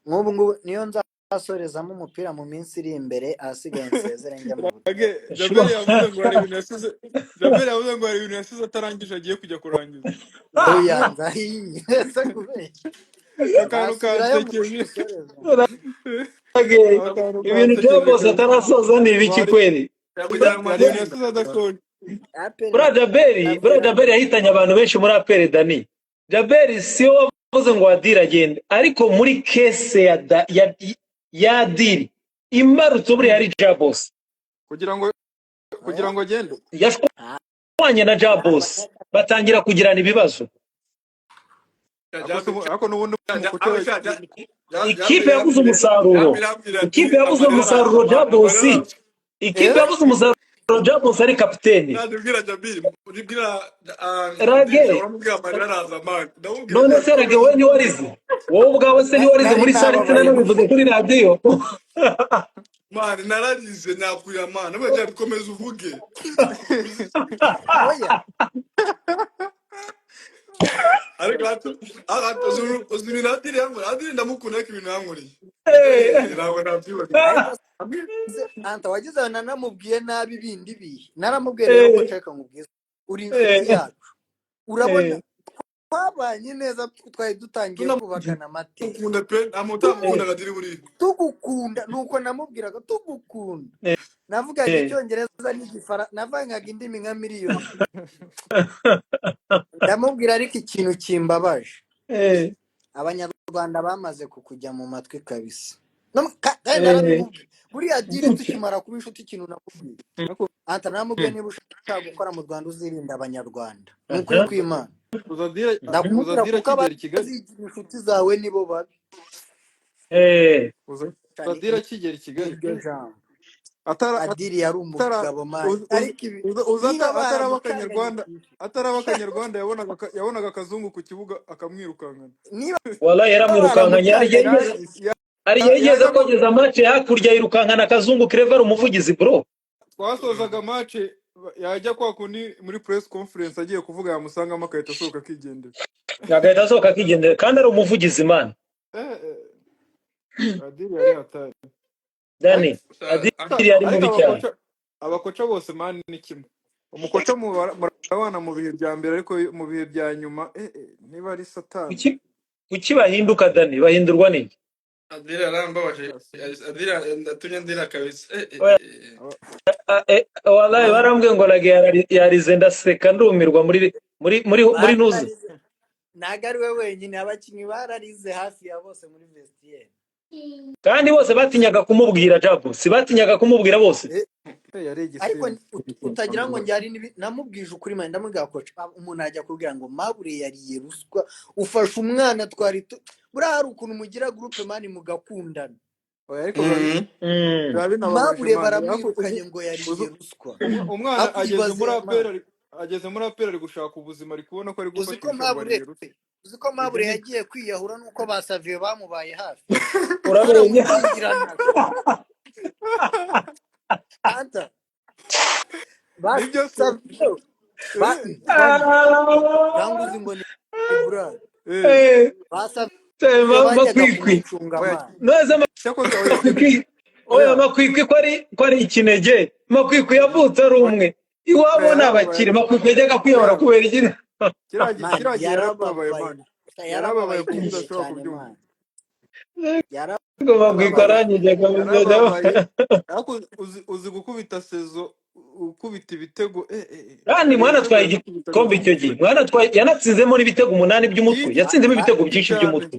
nk'ubu ngubu niyo nzasorezamo umupira mu minsi iri imbere, ahasigaye nsezere njya mu butumwa. Jabel yavuze ngo hari ibintu yasize, Jabel yavuze ngo hari ibintu yasize atarangije agiye kujya kurangiza. Oya nzahiye ese kubeshya. Akantu kansekeje. Ibintu bya bose atarasoza ni ibiki kweli? Buriya Jabel yahitanye abantu benshi muri APR. Dani, Jabel si we wavuze ngo Adiri agende, ariko muri kese ya Adiri imbarutso buriya yari Jabos kugira ngo agende. Yashwanye na Jabos batangira kugirana ibibazo. Ariko n'ubundi umukoca Ikipe yabuze umusaruro, ikipe yabuze umusaruro Jabos, ikipe yabuze umusaruro Jabos ari kapiteni. Rage, none se Rage wowe ntiwarize? Wowe ubwawe se ntiwarize Nari muri sale nababaye. Nabivuze kuri radiyo. Mani, nararize nakuya mani, nabwo bikomeza uvuge. Oya. Ariko uzi ibintu Adiri yankoreye? Adiri ndamukunda, ariko ibintu yankoreye ntabwo nabyibagirwa. Ariko se anta wagize aho nanamubwiye nabi bindi bihe naramubwiye rero ko nshaka nkubwize uri inshuti yacu, urabona twabanye neza, twari dutangiye kubakana amateka. Tunamukunda pe, nta muntu utamukundaga Adiri buriya. Tugukunda, nuko namubwiraga tugukunda, navugaga icyongereza n'igifaransa, navangaga indimi nka miliyoni, ndamubwira ariko ikintu kimbabaje, abanyarwanda bamaze kukujya mu matwi kabisa. Kandi narabimubwiye buriya diri tukimara kuba inshuti, ikintu namubwiye ariko anta namubwiye, niba ushaka gukora mu Rwanda uzirinda abanyarwanda, ni ukuri kw'Imana. Uzadira Ndakubwira Uzadira kuko akigera i Kigali abazigira inshuti zawe nibo babi Uza- cyane. Uzadira akigera i Kigali Iryo jambo atara Adiri yari atara umugabo mani, ariko ibi uza niba ataraba baramucanganyikije akanyarwanda, ataraba akanyarwanda, yabonaga akazungu ku kibuga akamwirukankana. Niba Wallahi yaramwirukankanye, hari igihe baramucanganyikije. hari igihe yigeze Yajya mu kogeza match hakurya yirukankana akazungu Clever umuvugizi bro. Twasozaga match, yajya kwa kundi muri press conference agiye kuvuga, yamusangamo agahita asohoka akigendera. Agahita asohoka akigendera kandi ari umuvugizi man. Adiri yari hatari. Dani Adiri yari Ariko mubi cyane. Abakoca bose man ni kimwe, umukoca murabana mu bihe bya mbere, ariko mu bihe bya nyuma niba ari satani. Kuki bahinduka Dani? Bahindurwa n'iki? Adiri arambabaje, Adiri atumye ndira kabisa. Oya, wallahi Ba- barambwiye ngo Rage yarize, ndaseka ndumirwa muri nuzi. Bararize, ntabwo ari we wenyine, abakinnyi bararize hafi ya bose muri vestiaire. Kandi bose batinyaga kumubwira Jabo, si batinyaga kumubwira bose. Yari Ariko igisimba. utagira ngo njyari namubwije ukuri mani, ndamubwira koca umuntu ajya kubwira ngo mabure yariye ruswa, ufashe umwana twari buriya hari ukuntu mugira groupe man mugakundana. Oya, ariko biba biba binababaje Mabure man, ariko baramwirukanye ngo yariye ruswa. Umwana ageze Ibaze muri man. APR ageze muri APR ari gushaka ubuzima, ari kubona ko ari Uzi ko gufatisha ngo mabure ariye ruswa. Uzi ko Ibyo mabure ni yagiye kwiyahura nuko ba Savio bamubaye hafi. Urabonye? Baramukingiranaga anta ba Nibyo se. Savio ba Dani cyangwa uzi ngo ni burari ba Savio bajyaga Makwikwi kumucunga Oya. man. Neza. Cyakoze oya. Makwikwi, oya. Oya. Makwikwi ko ari ikinege, Makwikwi yavutse ari umwe iwabo Oya, ni yarababaye. abakire, Makwikwi yajyaga kwiyahura Oya. kubera iki? Kiriya Man kiriya gihe yarababaye yarababaye. Man, yarababaye Yarababaye ku buryo cyane udashobora cyane kubyumva. man. Ngo Makwikwi Yarababaye. arangije akabijya. Yarababaye, ariko uzi gukubita saison ukubita ibitego Kandi hari mwana ibitego atwaye yanakubitaga igikombe icyo gihe, mwana atwaye, yanatsinzemo n'ibitego 8 by'umutwe. Byinshi. Yatsinzemo ibitego byinshi Cyane. by'umutwe.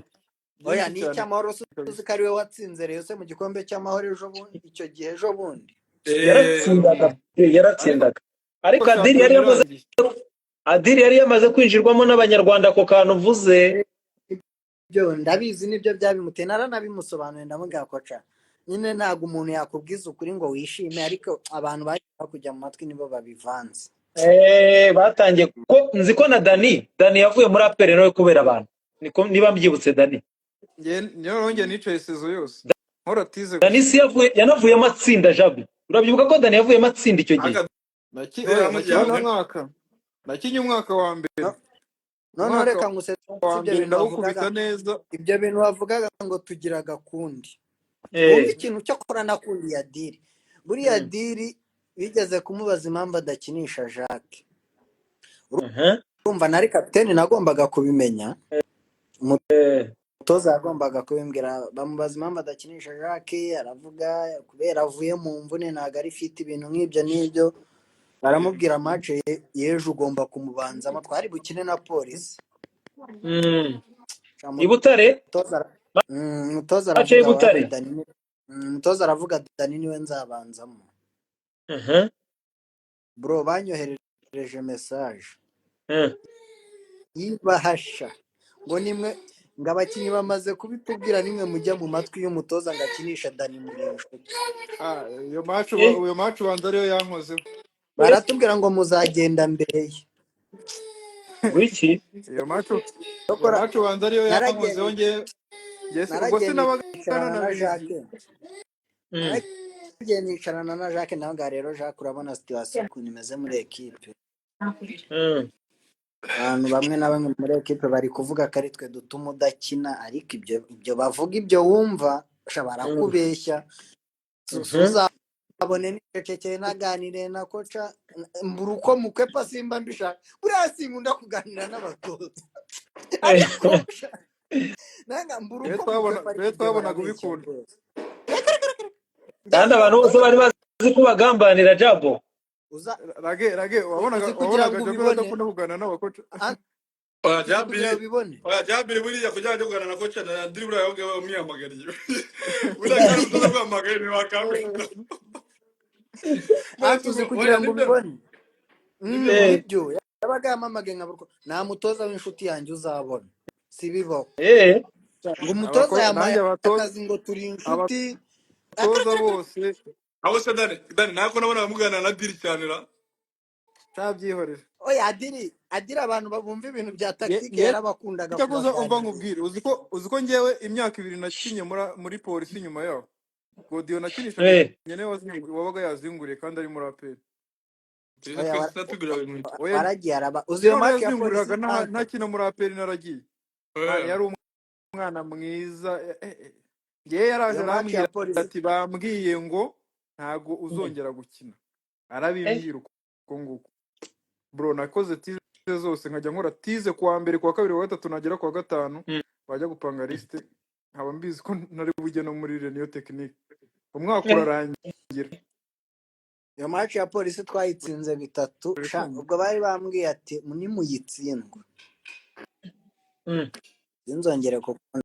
Oya. Byinshi Ni cyane icy'amahoro se kabisa. uzi ko ari we watsinze Rayon se mu gikombe cy'amahoro ejo bundi, icyo gihe ejo bundi? Yaratsindaga pe, Ariko yaratsindaga, ariko Adiri shampiyona yari yamaze irangiye. Adiri yari yamaze kwinjirwamo n'abanyarwanda, ako kantu uvuze. Ibyo ndabizi, nibyo byabimuteye, naranabimusobanuye, ndamubwira koca nyine ntabwo umuntu yakubwiza ukuri ngo wishime, ariko abantu bagiye kujya mu matwi nibo babivanze. Batangiye ko nzi ko na Dani yavuye muri APR nawe kubera abantu, niko niba mbyibutse Dani. Njye niyo nongeye nicaye saison yose nkora tize Dani gusa. si yavuye, yanavuyemo atsinda Jabi, urabyibuka ko Dani yavuyemo atsinda icyo gihe? Adiri Oya, nakinye yaramujyanye. umwaka, nakinye umwaka wa mbere. No, noneho Umwaka reka ngusetse wa ibyo mbere bintu wavugaga ndawukubita neza. Ibyo bintu wavugaga ngo tugira agakundi, wumve ikintu cyo kora nakundi ya Diri buriya. Diri bigeze kumubaza impamvu adakinisha Jacques. Urumva nari kapiteni, nagombaga kubimenya, umutoza yagombaga kubimbwira. Bamubaza impamvu adakinisha Jacques, aravuga kubera avuye mu mvune ntabwo ari fit, ibintu nk'ibyo n'ibyo. Baramubwira match y'ejo ugomba kumubanzamo, twari bukine na Polisi. I Butare. Umutoza Match y'i aravuga Butare. wapi Dani umutoza aravuga Dani niwe nzabanzamo. Bro, banyohereje banyoherereje message yibahasha ngo nimwe ngo abakinnyi bamaze kubitubwira, nimwe mujya mu matwi y'umutoza ngo akinisha Dani Murinshuti. Ah, iyo match iyo match ubanza ariyo yankozeho. Baratubwira ngo muzagenda mbere ye. Wiki Iyo match iyo Cyokora match ubanza ariyo naragiye yankozeho nge nge ubwo naragiye sinabaga nicarana na nanabizi. Jacques, naragiye nicarana na Jacques nawe ngaha. Rero Jacques, urabona situation ukuntu imeze muri ekipe, abantu bamwe na bamwe muri ekipe bari kuvuga ko ari twe dutuma udakina, ariko ibyo bavuga, ibyo wumva sha barakubeshya. Uzabone nicecekeye naganiriye na koca, mbura uko mukwepa, simba mbishaka, buriya sinkunda kuganira n'abatoza, ariko sha, nanga mbura Twe uko twabona mukwepa, ariko twe ibyo twabonaga barabeshya ubikunda. rwose. Kandi abantu bose bari bazi ko bagambanira Jabo. Uza Rage wabonaga uzi kugira wabonaga ngo Jabel ubibone adakunda kuganira n'abakoca. Oya uzi kugira Jabiri, ubibone. Oya Jabiri, buriya kugira ngo kuganira na kocha na Diri, buriya ahubwo bamwihamagariye. Buriya kandi umutoza aguhamagaye ntiwakamwita. Anti uzi kugira Oya ngo nibyo. ubibone. Nibyo. Nibyo yabaga yampamagaye nkaburwa nta mutoza w'inshuti yanjye uzabona, sibibaho. Ngo umutoza yampaye Nanjye abatoza akazi ngo turi inshuti. Abatoza bose Abo se Dani nako nabonaga muganira na Diri cyane ra. cyabyihorera. Oya, adiri abantu bumva ibintu bya tactique Nge yarabakundaga cyakoze umva kubaganiriza. Nkubwire, uzi ko ngewe imyaka 2 nakinye muri polisi, nyuma yaho Godiyo nakinishaga nyene wabaga yazinguriye kandi ari muri APR. Twize Oya twese natugurira inkweto. Oya waragiye araba uzi iyo none match ya polisi yazinguriraga ante ntakina muri APR naragiye. Man, Oya. yari umwana mwiza. Ngewe yaraje Iyo match ya arambwira polisi ati bambwiye ngo ntago uzongera gukina, arabimbwira uko nguko. Bro, nakoze tize zose, nkajya nkora tize kuwa mbere, kuwa kabiri, kuwa gatatu, nagera kuwa gatanu bajya gupanga liste nkaba mbizi ko ntari bujye no muri niyo tekinike, umwaka urarangira. Iyo match ya polisi twayitsinze 3 Uri sha. kumva? Ubwo bari bambwiye ati nimuyitsindwa sinzongere kukubona.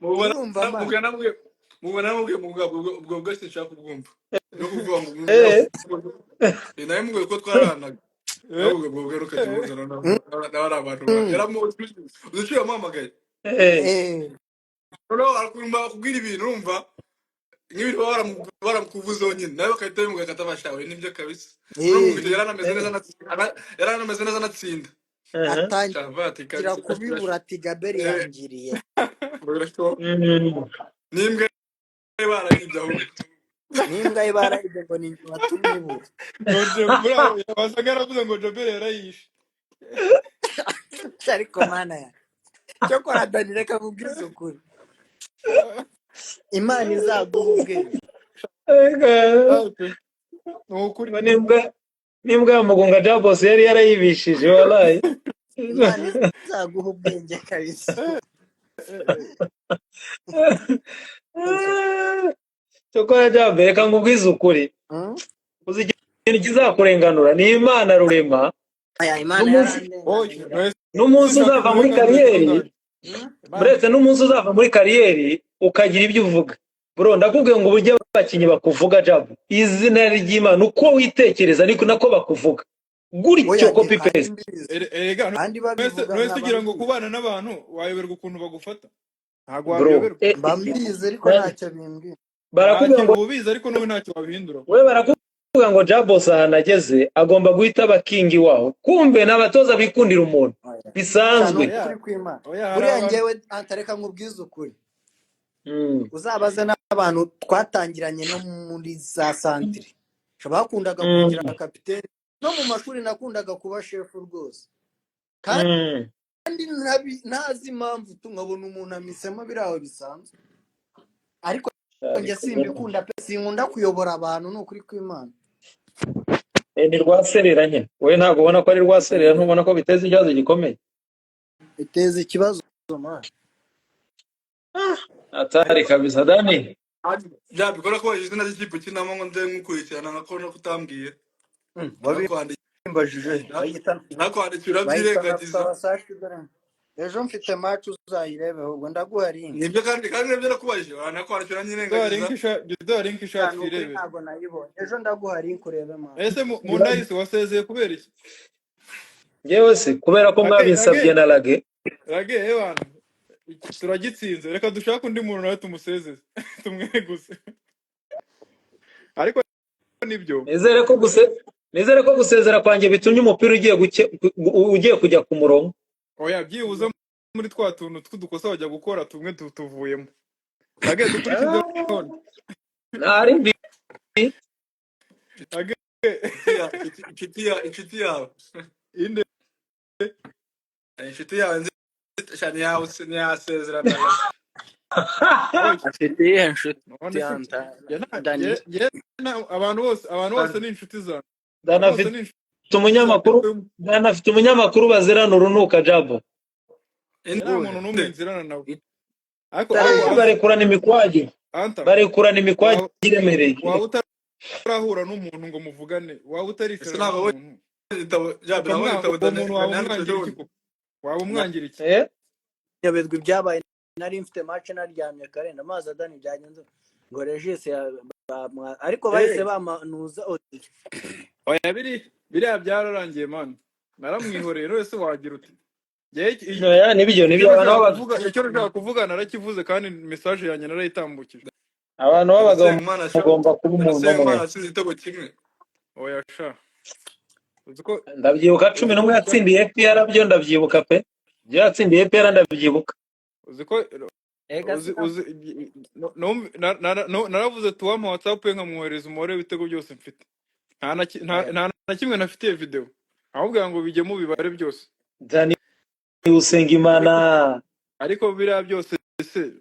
Mubona Urumva man? Mubona mubwiye ubwo bwose nshaka kubwumva. No kuvuga ngo nawe mubwiye ko twararanaga. Nawe ubwo bwo rukajya muzana nawe ari abantu yaramuzi uzi yamuhamagaye. Noneho arakumva akubwira ibintu, urumva nk'ibintu baba baramukuvuzeho nyine, nawe bagahita bimubwira akatabashawe nibyo kabisa. Urumva icyo yaranameze neza yaranameze neza anatsinda. Atangira Cyava ati kabisa kubibura ati Gaberi yangiriye. N'imbwa ye barayibye ahubwo. N'imbwa ye barayibye ngo ni njye watumye ibura. Ngo buriya wasaga yaravuze ngo Jobert yarayishe. Ariko mana ya cyokora Dani, reka nkubwize ukuri, Imana izaguha ubwenge. Ni ukuri. Ngo n'imbwa ya Mugunga Jabos yari yarayibishije wallahi. Imana izaguha ubwenge kabisa. Cyokora Jabe, reka nkubwize ukuri, uzi ikintu kizakurenganura ni Imana rurema. Aya Imana N'umunsi Oya, yarandenganuye. n'umunsi ushaka uzava muri kurenganura kariyeri kangahe? Imana uretse n'umunsi uzava muri kariyeri ukagira ibyo uvuga, bro, ndakubwiye ngo uburyo abakinnyi bakuvuga, Jabu, izina ry'Imana, uko witekereza niko nako bakuvuga gutyo. Oya Copy kandi paste. mbizi Erega kandi babivuga ntuwese nkaba ugira ngo mbizi. kubana n'abantu wayoberwa ukuntu bagufata, ntabwo Bro, wabiyoberwa. Mba mbizi ariko ntacyo bimbwira. Barakubwira Ntacyo ngo uba ubizi ariko n'ubu ntacyo wabihindura. We barakubwira ngo Jabos ahantu ageze agomba guhita aba king waho, kumbe ni abatoza bikundira umuntu Oya sha, ni bisanzwe. Oya ukuri kw'Imana. oya hari Buriya abantu njyewe antareka nkubwize ukuri, uzabaze n'abantu twatangiranye no muri za santire bakundaga kugira kapitene, no mu mashuri nakundaga kuba shefu rwose, kandi ntazi impamvu nkabona umuntu amisemo biriya bisanzwe, ariko njye simbikunda pe, sinkunda kuyobora abantu, ni ukuri kw'Imana. Ni rwaserera nyine, wowe ntabwo ubona ko ari rwaserera, ntubona ko biteza ikibazo gikomeye? Biteza ikibazo man. Atari kabisa Dani. Byabikora ko izina ry'ikipe ukinamo ngo nze nkukurikirana nako no kutambwiye. Wabimbajije bayita Nakwandikira bayita urabyirengagiza. Nafuta Wasafi dore. Ejo mfite match, uzayirebe ahubwo ndaguha link. Nibyo, kandi nibyo nakubajije, uranakwandikira Duha nyirengagiza. link sha, jya uduha link sha, Ni ukuri. twirebere. Ntabwo nayibonye. Ejo ndaguha link urebe match. Ese mu ndahisi wasezeye kubera iki? Njyewe se kubera ko Rage. mwabinsabye Rage. na Rage. Rage, ewana turagitsinze, reka dushake undi muntu nawe tumusezeze, tumweguze, ariko nibyo. Nizere ko gusezera kwanjye bitumye umupira ugiye ugiye kujya ku murongo. Oya, byibuze muri twa tuntu tw'udukosa bajya gukora tumwe tuvuyemo. Rage, dukurikize none. Ntari mbi. Rage. Inshuti yawe. Inde? Inshuti yawe nzi cyane yawe ntiyasezerana. Oya. Afite iyihe nshuti? None se Anta njye nta- Dani. Abantu bose ni inshuti zanjye, Dani abantu bose afite ni inshuti umunyamakuru. zanjye. Dani afite umunyamakuru bazirana urunuka, Jabo. Njye nta muntu n'umwe Inde? nzirana nawe, ariko Itari ariko Anta, Barekurana imikwagi. Anta, Barekurana imikwagi waba iremereye. Waba utarahura n'umuntu ngo muvugane, waba Ese utaricarana ntabwo wabonye n'umuntu igitabo Jabiri, nabonye ukamwanga igitabo uwo Dani muntu, waba Dani yanditse umwangira iki ejobundi. koko? Waba umwangira iki? Eh? Nyoberwa ibyabaye. Nari mfite match naryamye kare, amazi adani byagenze ngo Regis ariko bahise Eh, bamanuza audio. Oya, biriya byararangiye man, naramwihoreye. None se wagira uti njyewe Oya, nibyo icyo nibyo abantu nashaka b'abagabo kuvuga, icyo nashaka kuvuga narakivuze, kandi message yanjye narayitambukije. Abantu b'abagabo Usengimana sha mugomba kuba umuntu umwe. Usengimana atsinze igitego kimwe. Oya sha, uzi ko Ndabyibuka cumi uzi ko n'umwe yatsindiye APR, byo ndabyibuka pe, ibyo yatsindiye APR ndabyibuka. Uzi ko Ega uzi sina uzi naravuze tuwampa WhatsApp ye nkamwohereza umubare w'ibitego byose mfite, nta na ki- nta Oya. nta na kimwe nafitiye video, ahubwo ngo bijye mu bibare byose. Dani Usengimana. Ariko biriya byose se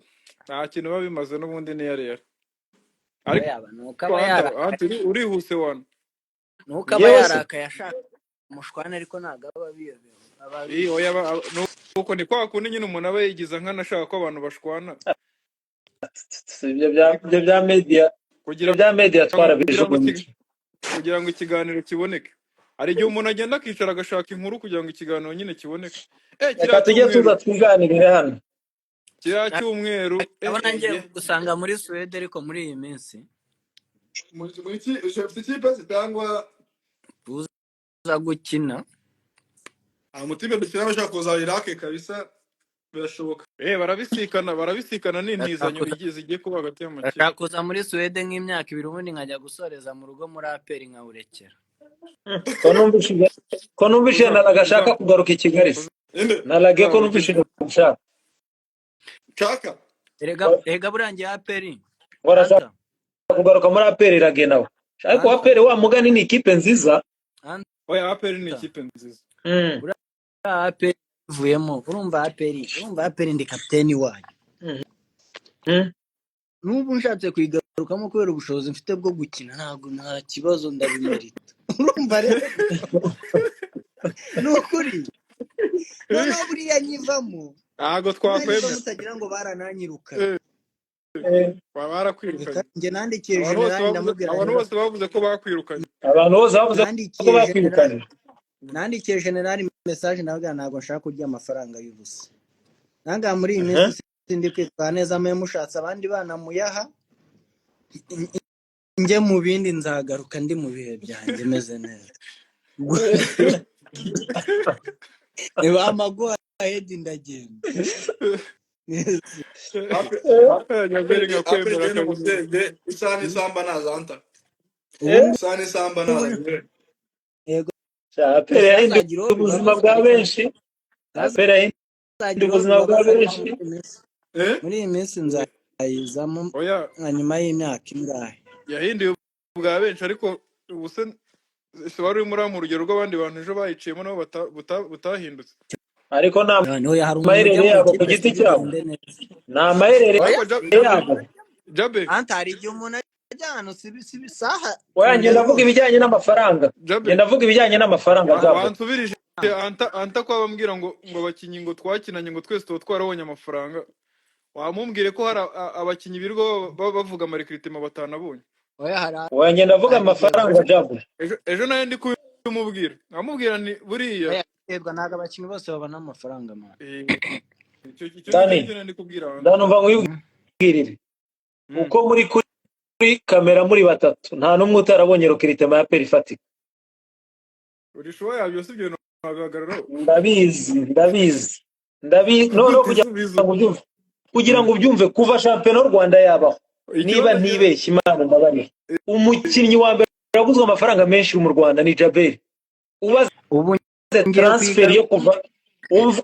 nta kintu biba bimaze n'ubundi niyo rero, ariko Oya, nuko aba Anta, yarakaye. Anta, urihuse wana. Nuko aba Njyewe se yarakaye ashaka umushwana, ariko ntabwo aba abiyobewe, aba Ii, abizi. oya, nuko ni kwa kundi nyine umuntu aba yigiza nkana ashaka ko abantu bashwana. Ibyo bya media, kugira ibyo bya media ngo kugira ngo twarabijugunye. Kugira ngo ikiganiro kiboneke, hari igihe umuntu agenda akicara agashaka inkuru kugira ngo ikiganiro nyine kiboneke. Reka Kiriya tujye cyumweru, tuza twiganirire hano. kiriya cyumweru, Ndabona ngiye ye gusanga muri Suwede, ariko muri iyi minsi Muri iki ufite ikipe zitangwa? Tuza gukina. Umutipe dukina bashaka kuza Iraq kabisa, birashoboka. Barabisikana Ndashaka n'intizanyo kuza igiye zigiye kuba hagati y'amakipe. Ndashaka kuza muri Suwede nk'imyaka 2, ubundi nkajya gusoreza mu rugo muri APR nkawurekera. Ko numvishije uza na Rage uza ashaka kugaruka i Kigali se? Inde? Na Rage ko uzaba numvishije ukize. gushaka. Chaka. Erega burangiye APR Ngo arashaka Anta. kugaruka muri APR, Rage nawe, ariko Anta. APR wa mugani ni ikipe nziza. Anta. Oya, APR ni ikipe nziza. Buriya APR ivuyemo, urumva APR ndi kapiteni wayo. N'ubu nshatse kuyigarukamo kubera ubushobozi mfite bwo gukina, ntabwo nta kibazo, ndabimerita. Urumva rero, ni ukuri, noneho buriya nyivamo Ntabwo buriya nyivamo twakwemera. utagira ngo barananyirukanye. Baba barakwirukanye. Reka njye nandikiye Abantu bose generali bavuze ndamubwira abantu rero bose bavuze ko bakwirukanye. Abantu bose bavuze ko nandikiye generali bakwirukanye. Nandikiye generali message, ndabwira ntabwo nshaka kurya amafaranga y'ubusa nangaha muri iyi minsi, sindi kwitwara neza, mwe mushatse abandi bana muyaha, njye mu bindi, nzagaruka ndi mu bihe byanjye meze neza. Bampa go ahead ndagenda. APR APR nkakwemera njyewe kabisa. n'umubyeyi isaha n'isamba nazanta. Ubu Isaha n'isamba ngubu naza. Yego. APR yahinduye Ntazagira uwo ubuzima bibabaza bwa ariko benshi. APR yahinduye ntazagira uwo ubuzima bwa bibabaza ariko benshi. Eh? Muri iyi minsi nzayizamo Oya. nka nyuma y'imyaka ingahe. Yahinduye ubwa benshi, ariko ubu se se wari urimo urampa urugero rw'abandi bantu ejo bayiciyemo nabo butahindutse? Ariko nta Noneho hari umuntu ujya maherere mu yabo ku ikipe giti cyabo. ntibigende neza. Ni amaherere Oya. Ariko yabo. Jabe. Anta, hari igihe umuntu ajya ahantu sibi saha Oya, njye kunda ndavuga rwose. ibijyanye n'amafaranga. Jabe. Njye ndavuga ibijyanye n'amafaranga byabo. Wansubirije Anta ko abambwira ngo abakinnyi ngo twakinanye ngo twese tuba twarabonye amafaranga, wamumbwire ko hari abakinnyi birirwa bavuga amarekiritima batanabonye. Oya, hari Oya, njye ndavuga hari igihe amafaranga, Jabo. Ejo nayo ndi kubimubwira, nkamubwira nti buriya Oya. Biraterwa, ntabwo abakinnyi bose babona amafaranga man. Icyo icyo Dani, nicyo nari kubwira abantu. Dani, umva nkwibwirire. Uko muri kuri kamera muri batatu, nta n'umwe utarabonye recrutement ya APR ifatika. Uri sure yabyo? Si ibyo bintu wabihagararaho? Ndabizi, ndabizi, ndabizi. Noneho kugira Igisubizo. ngo ubyumve, kugira ngo ubyumve, kuva shampiyona y'u Rwanda yabaho, niba Ikibazo ntibeshye, Imana mbabarira, umukinnyi wa mbere waguzwe amafaranga menshi mu Rwanda ni Jaberi. Ubaze Ubu ngiye transfer yo kuva,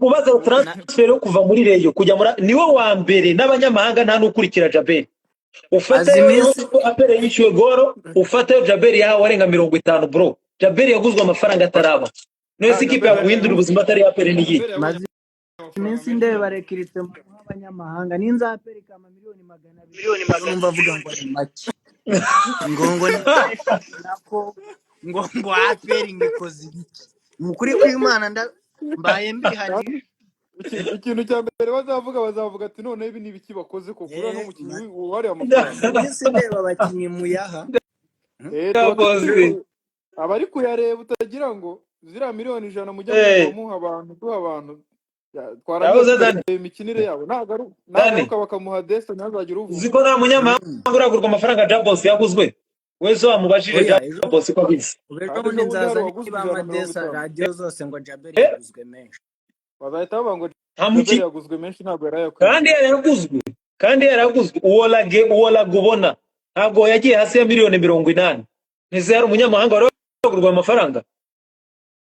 ubaze na transfer yo kuva muri Rayon kujya muri, niwe wa mbere n'abanyamahanga nta n'ukurikira Jaberi. Ufate azi iminsi APR yishyuwe goro, ufate Jaberi yahawe arenga 50, bro. Jaberi yaguzwe amafaranga ataraba. None se Ah, ikipe Jaberi yaguhindura ubuzima atari APR niyihe? Jaberi yabonye Maze amafaranga iminsi menshi ndeba cyane. recrutement nk'abanyamahanga ninza APR ikama miliyoni 200, numva avuga ngo ni make, ngo ni menshi, nako ngo APR ngo ikoze ibiki? Ni ukuri kw'Imana, mbaye mbihaniye. Ikintu cya mbere bazavuga ati noneho ibi ni ibiki bakoze koko? Uriya ni umukinnyi wariye Maze amafaranga. iminsi ndeba abakinnyi muyaha. Tuba Yakoze. turi abari kuyareba, utagira ngo ziriya miliyoni 100 mujya muha abantu, duha abantu. Twarangiza Yahoze Dani. tukareba imikinire yabo, Dani. nagaruka bakamuha desa, ntazagire Uzi uvuga. ko nta munyamahanga uragurwa amafaranga Jabos yaguzwe? Wese wamubajije Oya, ejo Jabos ko abizi. ubu ejo Kandi bundi ejo bundi hari nzaza uwaguzwe niba ijana na mirongo amadesa itanu. radiyo zose ngo Jaberi yaguzwe menshi. Bazahita bavuga ngo Nta Jaberi mukinnyi yaguzwe menshi, ntabwo yari ayakwiye. kandi yaraguzwe, kandi yaraguzwe. Uwo lage ubona ntabwo yagiye hasi ya miliyoni 80. Ntese hari umunyamahanga wari wagurwa amafaranga?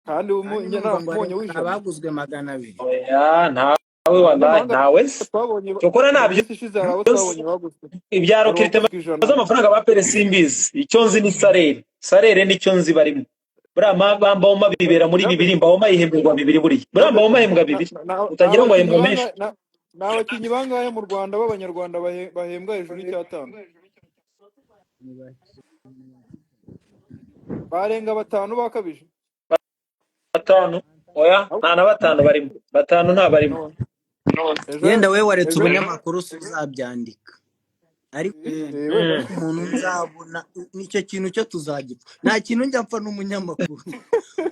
Kandi Kandi njye numva ngo naramubonye hari w'ijana. abaguzwe 200. Oya, ntawe wallahi, Abanyamahanga ntawe se. twabonye Cyokora mu ntabyo minsi ishize, hari abo twabonye baguzwe, ibya hari recrutement uwaguzwe 100. z'amafaranga ba APR simbizi. Icyo nzi ni salaire, salaire nicyo nzi barimo. Buriya Mbawoma bibera muri bibiri, Mbawoma yihemberwa bibiri buriya. Buriya Mbawoma ahembwa bibiri, utagira ngo ahembwa menshi. Ni abakinnyi bangahe mu Rwanda b'abanyarwanda bahembwa hejuru y'icyatanu? Ni bake. Barenga batanu bakabije. Batanu? Oya, nta na batanu barimo, batanu nta barimo. No. Ejo Yenda we waretse ejo ubunyamakuru si uzabyandika, ariko wenda umuntu nzabona nicyo kintu cyo tuzagipfa, nta kintu njya mpfa n'umunyamakuru.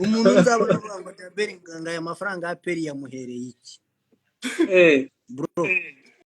Umuntu nzabona avuga ngo Jaberi nganga aya mafaranga ya APR yamuhereye iki? Bro.